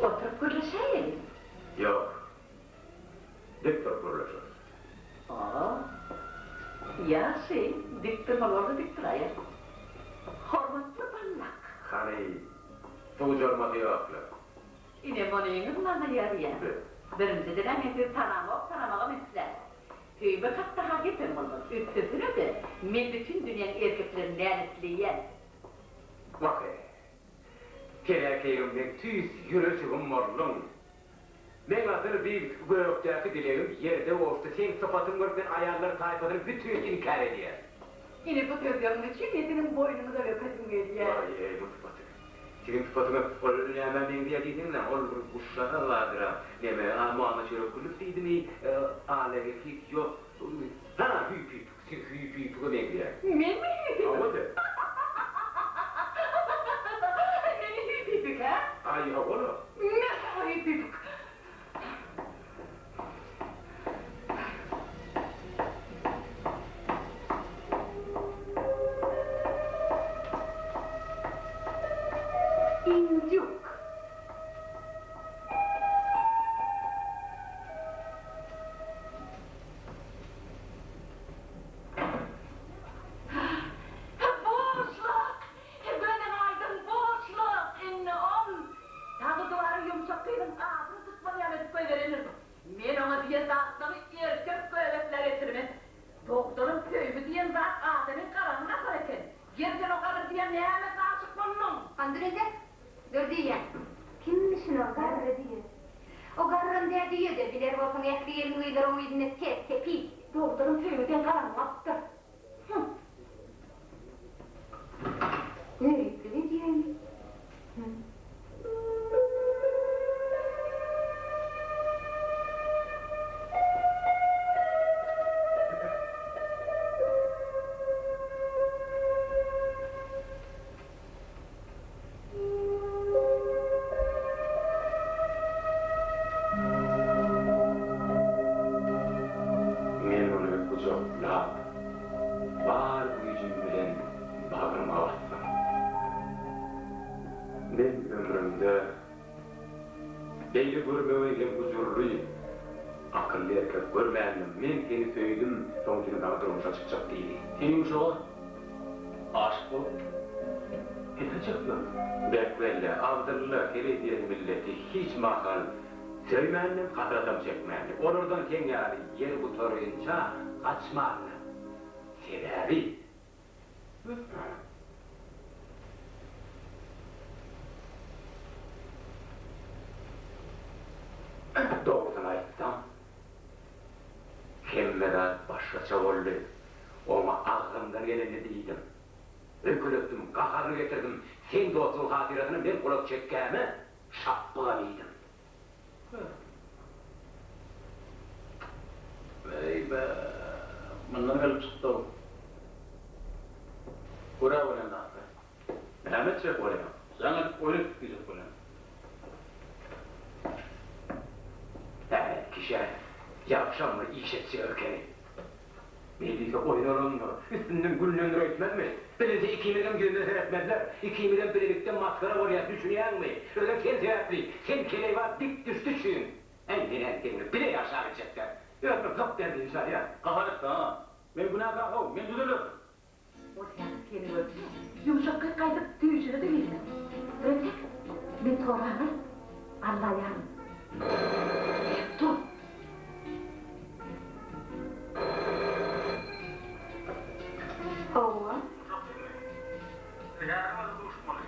Oturyp gürleşäýeliň.
Ýok. Dik durup gürleşeris.
A. Ýagşy, dik durmaly bolsa dik duraýar. Hormatly ballak.
Hany, suwjarmasy ýokla.
Ine, munyňyz maňa ýaraýar. Birinjiden-ä men sizi tanamok, tanamagam islämok. Söýmek hakda-ha gepem bolmaz. Üstesine-de, men bütin dünýäň erkeklerini näletleýän.
Wah-eý. Sen-ä keýgim meň tüýs ýürejigim bolduň. Meň asyl bir gökdäki dilegim ýerde gowuşdy, seň sypatyňy görüp men aýallar taýpasyny bütin inkär edýän.
Ine bu sözleriňiz üçin men siziň boýnuňyza öpesim gelýär.
Waý-eý bu sypatyňy. Siziň sypatyňyz ol nämä meňzeýär diýseňiz-ä, ol bir guşjagaz bardyr-a, neme, a Muhammet Çörekgulyýew diýdimi, Alege ýok, ha, hüýpüpik, siz hüýpüpige meňzeýäňiz.
Menmi hüýpüpik?
Hawa-da.
Menmi hüýpüpik, hä?
Aý, hawa-la.
Merhaba hüýpüpik. Indýuk. Boşluk! Gözel aýdyň boşluk! Indi ol dagy duwara ýumşak gyzyň adyny tutmaly ýaly edip goýberendir. Men oňa diýen zatlarymy erkek göbekle getirmen. Dogdaryň söýgi diýen zat adamyň garaňyny asar eken. Gel sen o gadyr diýen nämesine aşyk bolduň?
Gandyr eje, dur diýýän. Kimmişin o garry diýen? O garram dä düýe-de, biler bolsaň ähli gelin-gyzlar oň yzynda ters-tepiz.
Dogdaryň söýgi seň garaňyňy asypdyr. Hum.
Göriplik edýämi? Hum.
Men ony gujaklap, bar güýjüm bilen bagryma basdym. Men ömrümde beýle görmegeý hem gujurly, akylly erkek görmändim. Men seni söýdüm, soň seni saňa durmuşa çykjak diýdi.
Sen ýumşaga aşyk bolup, hesret çekip ýördüň.
Bek belle, Abdylla heleý diýen milleti hiç mahal söýmändim, hasratam çekmändim. Olardan seň ýaly ýer gutarynça gaçmandym. Sebäbi. Dogrusyny aýtsam, hemme zat başgaça boldy. Oňa agzymdan gelenini diýdim. Öýkeletdim, gaharyny getirdim. Seň dostuň hatyrasyna men gulak çekgäme şapbygam iýdim.
Eý-be, mundan gelip çykdy-ow. Görä bolýan zatlar.
Näme etjek bolýaň?
Jaň edip oýun etdik diýjek bolýan.
Äý, kişä ýagşam bir iş etjek ekeni. Beýdilse oýun bolandyr. Üstünden gülnendir öýtmezmi? Bilinse ikimizem ýüzümize seretmezler. Ikimizem bilelikde masgara bolýas, düşünýäňmi? Özem sen sebäpli. Sen keleýbaz dik düşdi üçin. Äý, menem seň bilen bile ýaşabiljekdä. Özüme gyp berdim şaýa.
Gahar etme, a. Men günäkär-how, men düzelerin.
Ol häzir seni görse, ýumşak gyz gaýdyp düýşüne-de girmez. Birentek, men toraňňy Allaýaryn. Berk dur!
Hawa.
Häziriň özi duşmaly.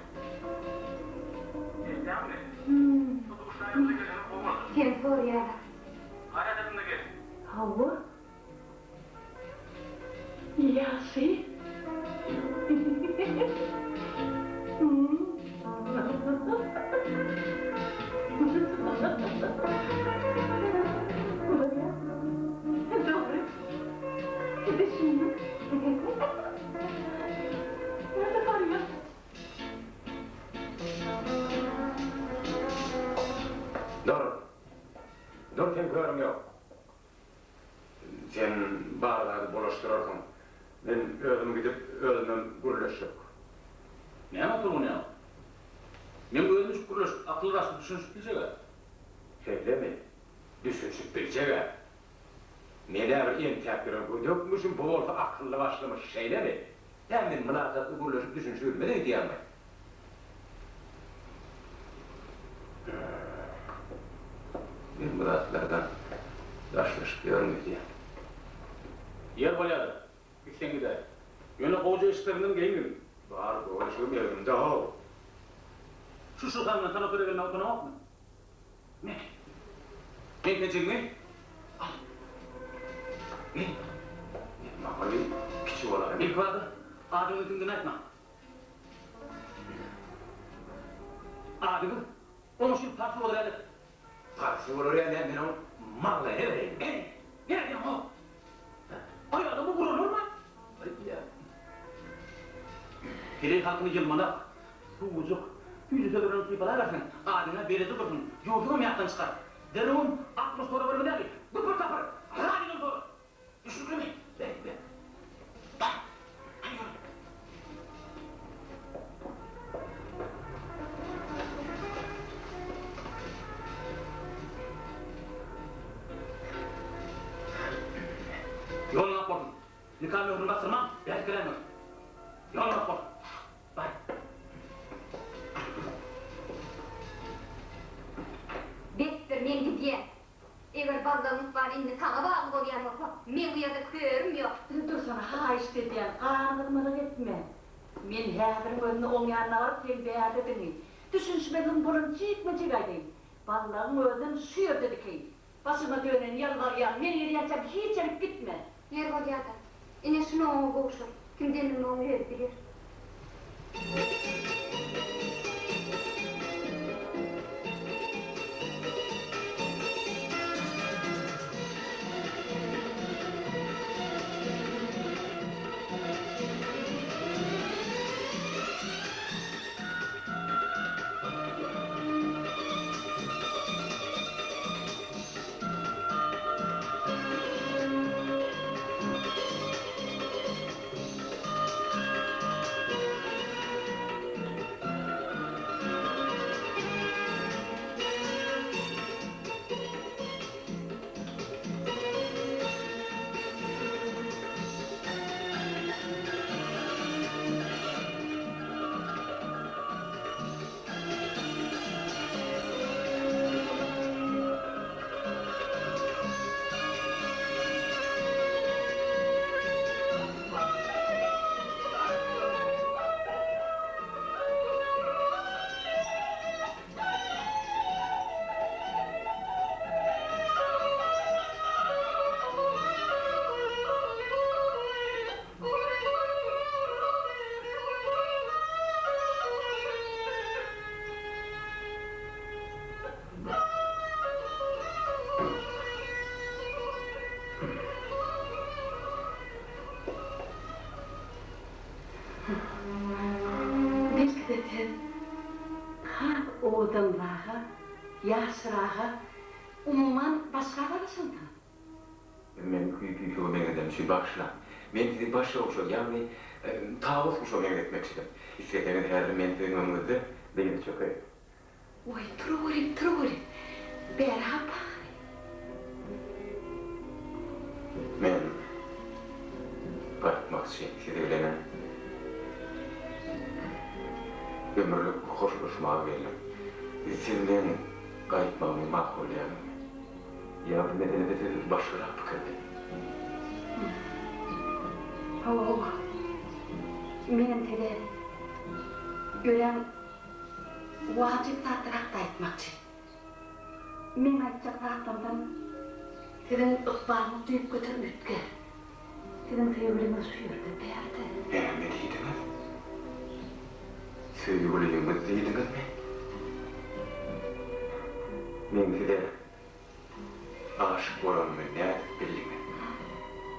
Eşidýäňmi? Şu duşaýmaly gelseňiz gowy bolar.
Seni soraýarlar.
Gaýrat ediň-de geliň.
Hawa. Ýagşy.
Dur seň körüň ýok. Sen bar zady bulaşdyrarsyň. Men özüm gidip özümem gürleşjek.
Näme tolgunýaň? Meň özümjik gürleşip akyl-başly düşünişip biljeg-ä.
Şeýlemi? Düşünişip biljeg-ä. Men-ä bir entäp ýören gödekmişim, bu bolsa akylly-başlymyş, şeýlemi? Hä, men mylakatly gürleşip düşünişibilmez öýdýäňmi? Men bu zatlardan daşlaşyp ýörün öýdýän.
Ýer bolýa-da, gitseň gidäý. Ýöne gowja eşikleriňden geýingin.
Bar, gowy eşigim egnimde-how.
Şu şyhaňdan sanatoriýa gelmäge utanaňokmy? Me. Meň penjegimi al. Me.
Maňa bir kiçi bolaýma.
Ilkibada adyňy kimdigini aýtma. Adyňyz oňa şu parsy bolar ýaly et.
Parsy bolar ýaly näme men oň maňlaýyna bereýin.
Eý, nädýäň-ow? Aýalymy uralarmy?
Aý,
Heleý halkyny ýylmanak, suwujuk, süýji sözler bilen sypalaberseň, adyňa beredi dursun, ýurduňam ýatdan çykar. Derrewem 60 sora berme däli, güpür-tapyr, radiodan sora. Düşnüklimi?
Bek, bek.
Bar, hany ýör. Ýoluň ak bolsun. Nika möhrüni basdyrman, bärik geläýmez. Ýoluň ak bolsun. Bar.
Besdir, men gidýän. Eger ballagyň ykbaly indi saňa bagly bolýan bolsa, meň bu ýerde körüm ýok.
Dursana, haýyşt edýän, ganygyzmalyk etme. Men häziriň özünde oň ýanyna baryp, seň bärdedigiňi, düşünişmezligiň bolany jikme-jik aýdaýyn. Ballagyň özünem şu ýerde dikeýin. Başyma dönen ýalbarýan, men gelýänçäm hiç ýerik gitme.
Ýer bolýa-da. Ine, şuny oňa gowşur. Kimdendigini oň özi biler.
Belki-de siz has owadanraga, ýaşraga, umuman başga garaşansyňyz?
Men küýki-küýsege meňzedem üçin bagyşlaň. Men sizi başga guşa, ýagny tawus guşa meňzetmekçidim. Isleseňiz häzir men siziň öňüňizde dyza çökeýin.
Oý, turaweriň, turaweriň. Bäri hapa ahyry.
Men gaýtmakçy siz bilenem ömürlik hoşlaşmaga geldim. Siz meň gaýtmagymy makullaýaňyzmy? Ýa bu meselede siz başgarak pikirde?
Hawa, hawa. Menem size örän wajyp zatlar hakda aýtmakçy. Meň aýtjak zatlarymdan siziň ykbalyňyz düýpgöter üýtgär. Siziň söýgüliňiz şu ýerde, bärde.
Näme diýdiňiz? Söýgüliňiz diýdiňizmi? Meň size aşyk bolanymy nädip bildiňiz?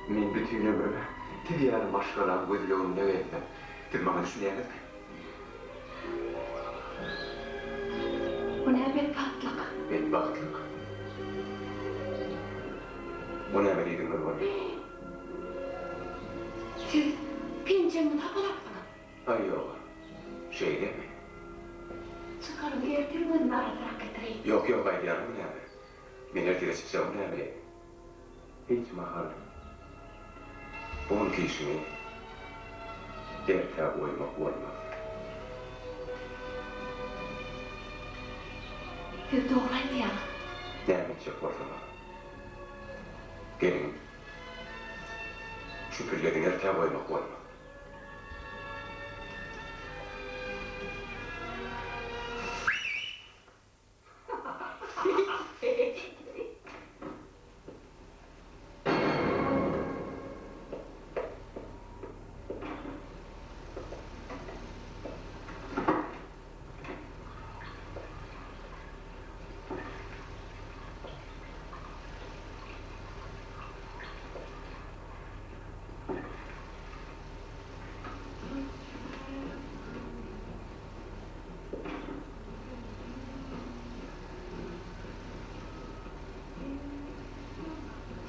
Men bütin ömrüme siz ýaly maşgalaň gözleginde gezdim. Siz maňa düşünýäňizmi?
Bu nä betbagtlyk?
Betbagtlyk?
O näme diýdigiňiz bolýar?
Siz penjegimi tapalapsyňyz.
Aý ýog-a. Şeýlemi?
Çykaryň ertir özüm arasyrak getireýin.
Ýok, ýok, aýdýanyň näme? Men ertire çykjagym näme? Hiç mahal bu günki işiňi ertä goýmak bolmaz.
Siz dogry aýdýaňyz.
Näme etjek bolsaňam, geliň, şu pillediňi ertä goýmak bolmaz.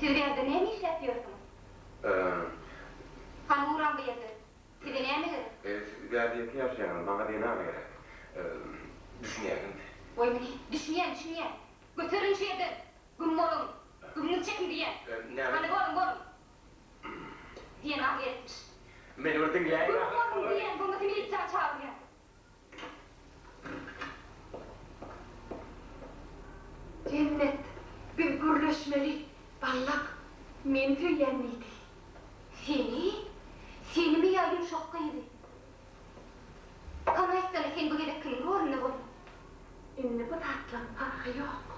Siz bärde näme işläp ýörsüňiz? Hany ugraň bu ýerden. Size näme gerek?
Siz bärde ýeke ýaşaýaňyz, maňa zenan gerek. Düşünýäňizmi?
Goý muny. Düşünýän, düşünýän. Göteriliň şu ýerden. Güm boluň. Gümüňizi çekiň diýýän. Hany boluň, boluň. Zenan gerekmiş.
Meni bir diňläýiň.
Güm boluň diýýän, bolmasa milisiýany çagyrýan.
Jennet, biz gürleşmeli, Ballak, meni söýýän diýdi.
Seni? Senimi ýa ýumşak gyzy? Hany aýtsana, sen bu gezek kimiň rolunda bolduň?
Indi bu zatlaryň parhy ýok.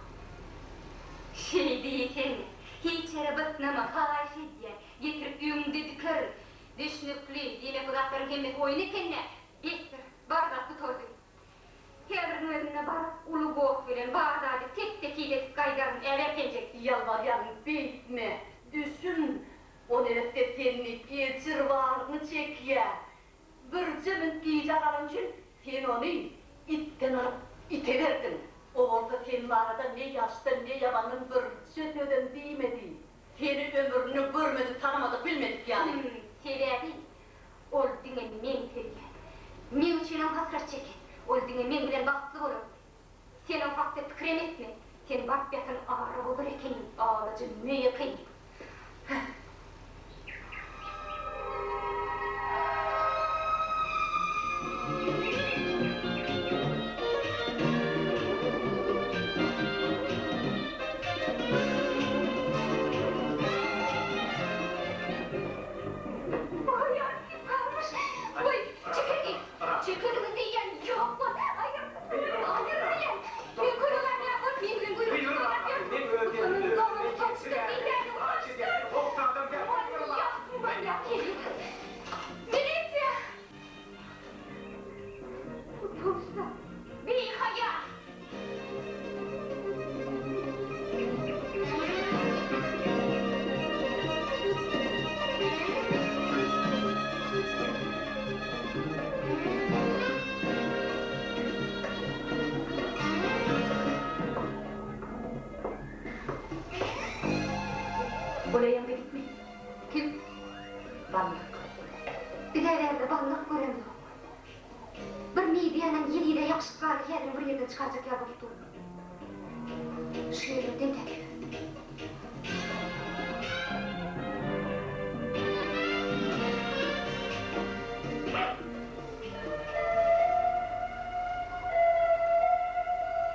Şeý diýseň, hiç ýere bytnama, haýyş edýän, getirip öňüňde dikerin. Düşnükli, diýmek bu zatlaryň hemmesi oýun eken-dä? Besdir, bar zat gutardy. Häziriň özünde baryp, uly goh bilen bar zady tek-tekiz edip gaýdaryn, äber penjek!
Ýalbarýaryn, beýtme, düşün, o neresse seni ejir baryny çekýä. Birje minut gijä galany üçin sen ony itden alyp ite berdiň. O bolsa sen barada ne ýaşdan, ne ýamandan birje sözem diýmedi. Seni ömründe görmedik, tanamadyk, bilmedik ýaly.
Hüm, sebäbi Ol diňe meni söýýär. Meň üçinem hasrat çeker. Ol diňe meň bilen bagtly bolar. Sen o hakda pikirem etme. Sen baryp ýatan ara bozar ekeniň, alajy meýi. Hä. Goý, çekeliň! Çekeliň diýýän, ýok bol! Aýyr! Aýyr diýýän! Men kömek alýan bolup, men bilen göreşip oýnap ýör! Utanyň, dogan, utançdyr diýýän, utançdyr! Manýak, manýak herif! Milisiýa! Utançsyz, bihaýa! Bolaýaňda gitme. Kim?
Ballyk.
Biz-ä bärde ballyk göremzok. Bir mediýanyň ýelide ýapyşyp galdy häzirem bir ýerden çykarjak ýaly bolup dur. Şu ýerlerden täkip.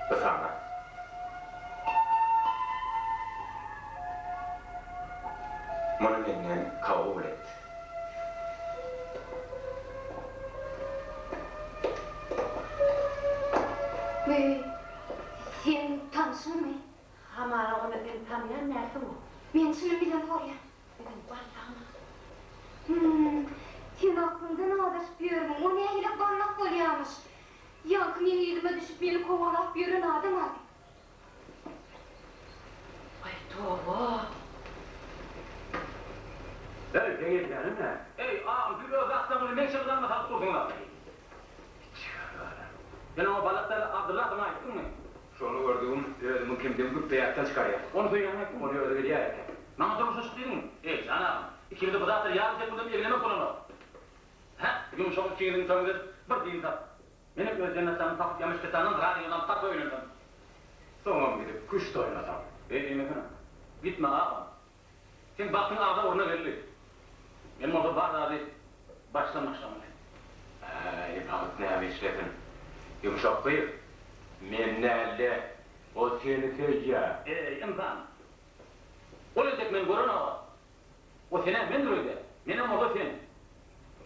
Bu saňa. Muny menden kabul et.
Bi seň tanşyňmy?
Hamana ony sen tanýan dälsiň-ow.
Men çynym bilen sorýan.
Biziň ballagymyz.
Hüm, sen aklyňdan azaşyp ýörmüň, o nähili ballak bolýamyş? Ýaňky meň yzyma düşüp meni kowalap ýören adam ady.
Aý toba.
Eý, seň edýäniň nä?
Eý, agam, siz öz zatlaryňyzy meň şygyrlaryma salyp dursuňyz.
Çykarara.
Sen oňa Balak däl, Abdylladygyny aýtdyňmy?
Şony gördügim, özümiň kimdigimi güpbe ýatdan çykarýan.
Ony söýýäňi aýtdyňmy?
Ony özi bilýär eken.
Maňa durmuşa çyk diýdiňmi? Eý, jan agam, ikimize bu zatlar ýarym sekundam eglemek bolanok. Hä, ýumşak ikiňiziň toýuňyzy edip, bir din tap. Menem öz jennetjanymy tapyp ýamyşketandan razylygyny alyp tarpa öýlensem.
Soňam gidip küşt oýnasam.
Beý diýmesene. Gitme, agam. Seň bagtyň agza orna geldi. Men bolsa bar zady başdan başlamaly.
Äý, bagt näme işlesin. Ýumşak gyz, men däl-de, o seni söýýä.
Eý, ynsan! Ol entek meni görenok-a. O sen-ä mendir öýdýär. Menem bolsa sen.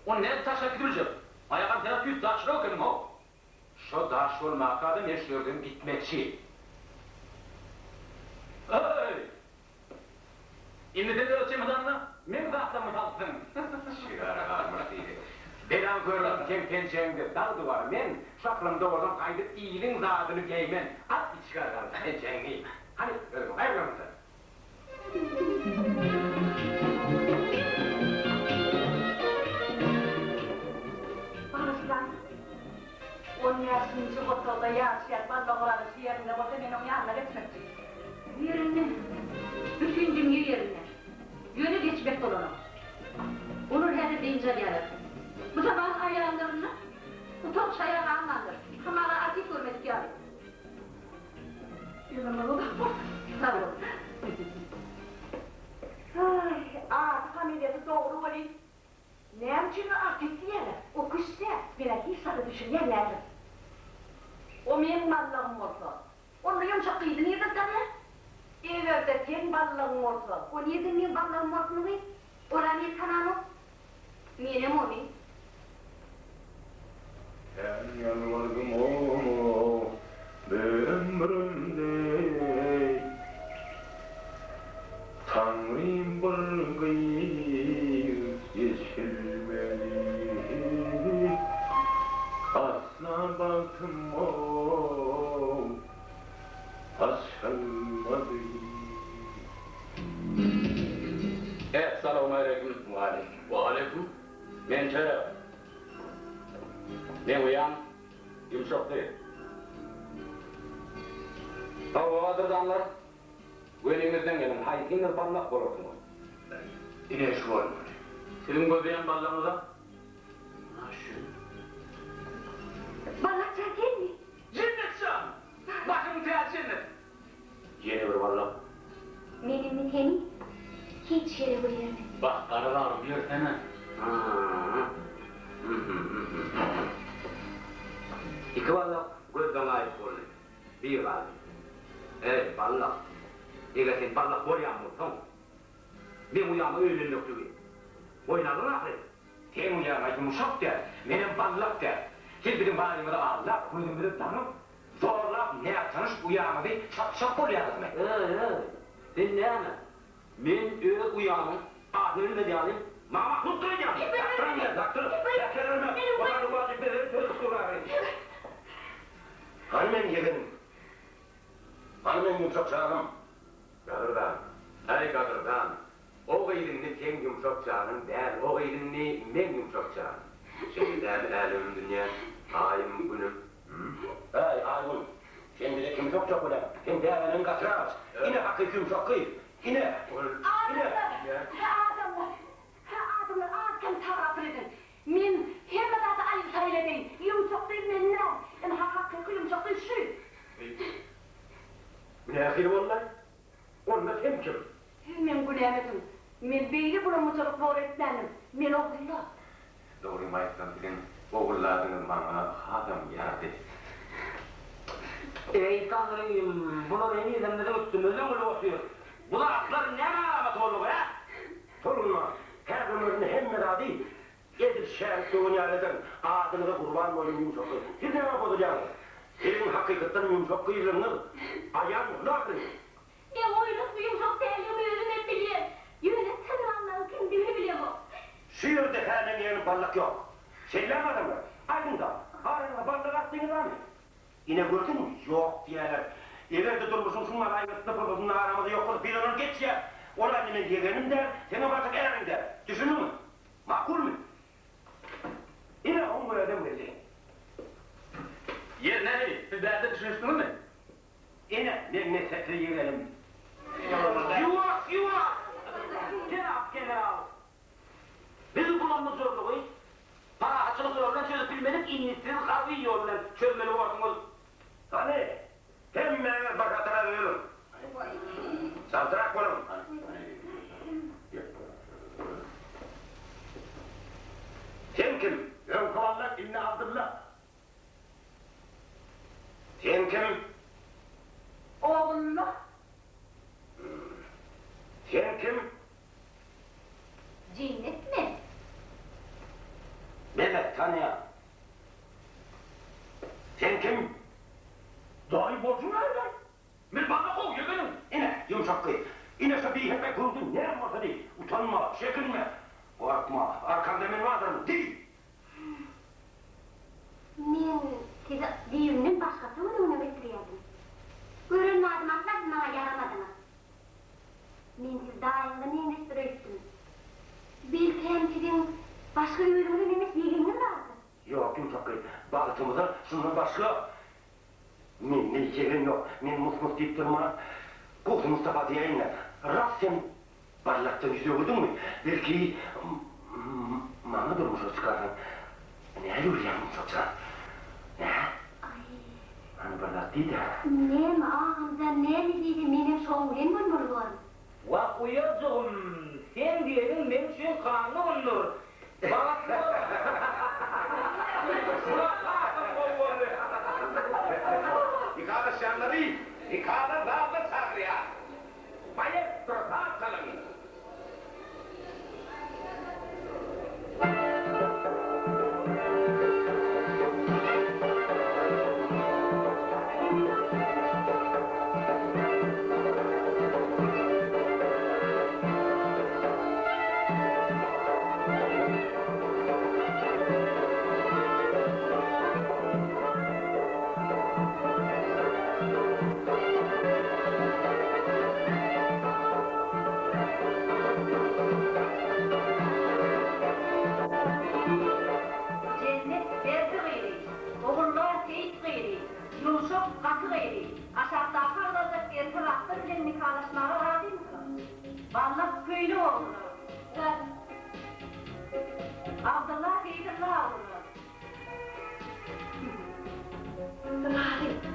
Ony nädip taşlap gidibiljek? Aýagam sen-ä tüýs daşrak ekeniň-how.
Şo daş bolmaka-da men şu ýerden gitmekçi.
Öý! Indi sen öz çemodanyňa meň zatlarymy salypsyň.
Şigara galmyş diýdi. Belaň körügim seň penjegiňde dag duwar men şu aklymda bolsam gaýdyp iliň zadyny geýmen at içgara galmyş penjegiňi. Hany özüň aýryl mundan.
Bagyşlaň. On bäşinji otagda ýaşaýan Balla Orazyň şu ýerinde bolsa men oň ýanyna geçmekçi.
Ýerinde. Bütin dünýe ýerinde. Ýöne geçmek bolanok. Olar häzir dynç alýarlar. Bu zaman aýallarynda utanç-haýa galmandyr. Hamala artist görmedik ýaly.
Ömrüňiz uzak bolsun.
Sag bol.
Aý, ady familiýasy dogry welin, näme üçin artist diýýärler?
O küşse, men-ä hiç zada düşünýän däldim.
O meň ballagym bolsa, onda ýumşak gyzy nirden tapýar? Eger-de seň ballagyň bolsa.
O nirden meň ballagym bolsun gyz? Ol-a meni tananok. Menem ony.
Sen ýalbardym oňa ömrümde Taňrym bir gyz eçilmedi Asla bagtym açylmady.
Essalawmaleýkim.
Waleýkim.
Waleýkim. Men Töre. Meň uýam ýumşak gyz. Hawa, gadyrdanlar, göniňizden geliň, haýsyňyz ballak bolarsyňyz?
Ine şu bolmaly.
Siziň gözleýän ballagyňyz-a ana şu.
Ballak jan senmi?
Jennet jan! Başyň täji jennet!
Ýene bir ballak.
Men indi seni hiç ýere goýbermen.
Bak, gara bagrym, ýörsene.
Iki ballak gözden gaýyp boldy. Bir galdy. Eý, ballak! Eger sen ballak bolýan bolsaň, meň uýama öýlenmekligi boýun aldyň ahyryn.
Seň uýaň-a ýumşak däl, menem ballak däl. Siz biziň barymyzy aldap, gözümizi daňyp, Zorlap nätanyş uýaňyzy satjak bolýaňyzmy?
Eý-eý, sen näme? Men öz uýamyň adyny bilmez ýaly, maňa mahlukdyr öýdýäňmi?
Dakdyryň meni, dakdyr! Äkeriňmi? Olar wajyp mesele çözüp durary. Hany meň ýegenim? Hany meň ýumşak janym? Gadyrdan, äý gadyrdan, o gyz indi seň ýumşak janyň däl, o gyz indi meň ýumşak janym. Şeýle dämi älemim dünýäm, aýym günüm? Äý, Aýgül, sen bize kimi sokjak bolýaň? Sen däbeniňi gatyrak aç. Ine hakyky ýumşak gyz. Ine! Ine!
Adamlar! Hä, adamlar! Hä, adamlar, az-kem tagapyl ediň. Men hemme zady aýyl-saýyl edeýin. Ýumşak gyz men däl. Ynha, hakyky ýumşak gyz şu.
Bu nähili boldy-aý? Onda sen kim?
Siz meň günäm ediň. Men beýle bulamyjylyk bor etmändim. Men Ogulla.
Dogrymy aýtsam siziň Ogulladyňyz maňa hasam ýarady.
Eý Taňrym, bular henizem biziň üstümizden gülüp otyr. Bu zatlar näme alamaty boldugy, hä?
Tolgunma, häziriň özünde hemme zady edil şärik döwen ýaly ederin. Adyňyza gurban bolaýyn ýumşak gyz. Siz nämä bozulýaňyz? Siziň hakykatdan ýumşak gyzlygyňyz aýan boldy ahyryn.
Men oýluk ýumşak däldigimi özümem bilýän. Ýöne çyn ballagyň kimdigini bilemok.
Şu ýerde hälem ýegenim ballak ýok. Şeýlemi adamlar? Aýdyňda, araňyza ballak atdyňyz barmy? Ine gördüňmi, ýok diýýärler. Eger-de durmuşyň şuň ýaly aýgytly pursatynda aramyzda ýok bolsa, biz ondan geçýäs. Ol indi meň ýegenim däl, seňem barjak äriň däl. Düşündiňmi? Makulmy? Ine, oň özem geldi.
Ýeri nähili, siz bärde düşünişdiňizmi?
Ine, meň mesepli ýegenim.
Ýuwaş, ýuwaş! indi siz harby ýol bilen çözmeli borsuňyz.
Hany, hemmäňiz bir hatara düzüliň. Çaltrak boluň. Sen kim?
Öňki Wallak, indi Abdylla.
Sen kim?
Ogulla.
Sen kim?
Jennet men.
Mehmet tanýan. Sen kim?
Daýy bolşuň nähili? Men bana gowy ýegeniň.
Ine, ýumşak gyz. Ine şu bihepbe göwdüň näme bolsa diý. Utanma, çekinme. Gorkma, arkaňda men bardyryn, diý!
Men sizi düýbünden başgaça göz öňüne getirýärdim. Gören badym asla siz maňa ýaramadyňyz. Men sizi daýyňyza meňzeşdir öýtdüm. Belki hem siziň başga özüňize meňzeş ýegeniňiz bardyr?
Ýok, ýumşak gyz, bagtymyza şundan başga mende ýegen ýok. Men mus-mus diýip durman, Gowsy Mustafa diýäýin-dä. Rast sen Ballakdan ýüz öwürdiňmi? Belki, maňa durmuşa çykarsaň. Näme öwürýäň ýumşak jan? Nä? Hany bir zat diý-dä.
Näme, agamjan, näme diýse menem şoň bilen bolmaly borun.
Wah, uýajygym, seň diýeniň meň üçin kanundyr. Bagtly bol.
Bular hasam gowy boldy. Nikalaşýanlary nikada zalda çagyrýar. Maestro saz çalyň!
Jennet berdi gyzy, Ogulla Seýit gyzy, Ýumşak gaty gyzy, aşakdaky agzaljak erkek atlar bilen nikalaşmaga razymysyňyz? Ballak köýnek ogluna. Abdylla Seýdylla ogluna.
Razy.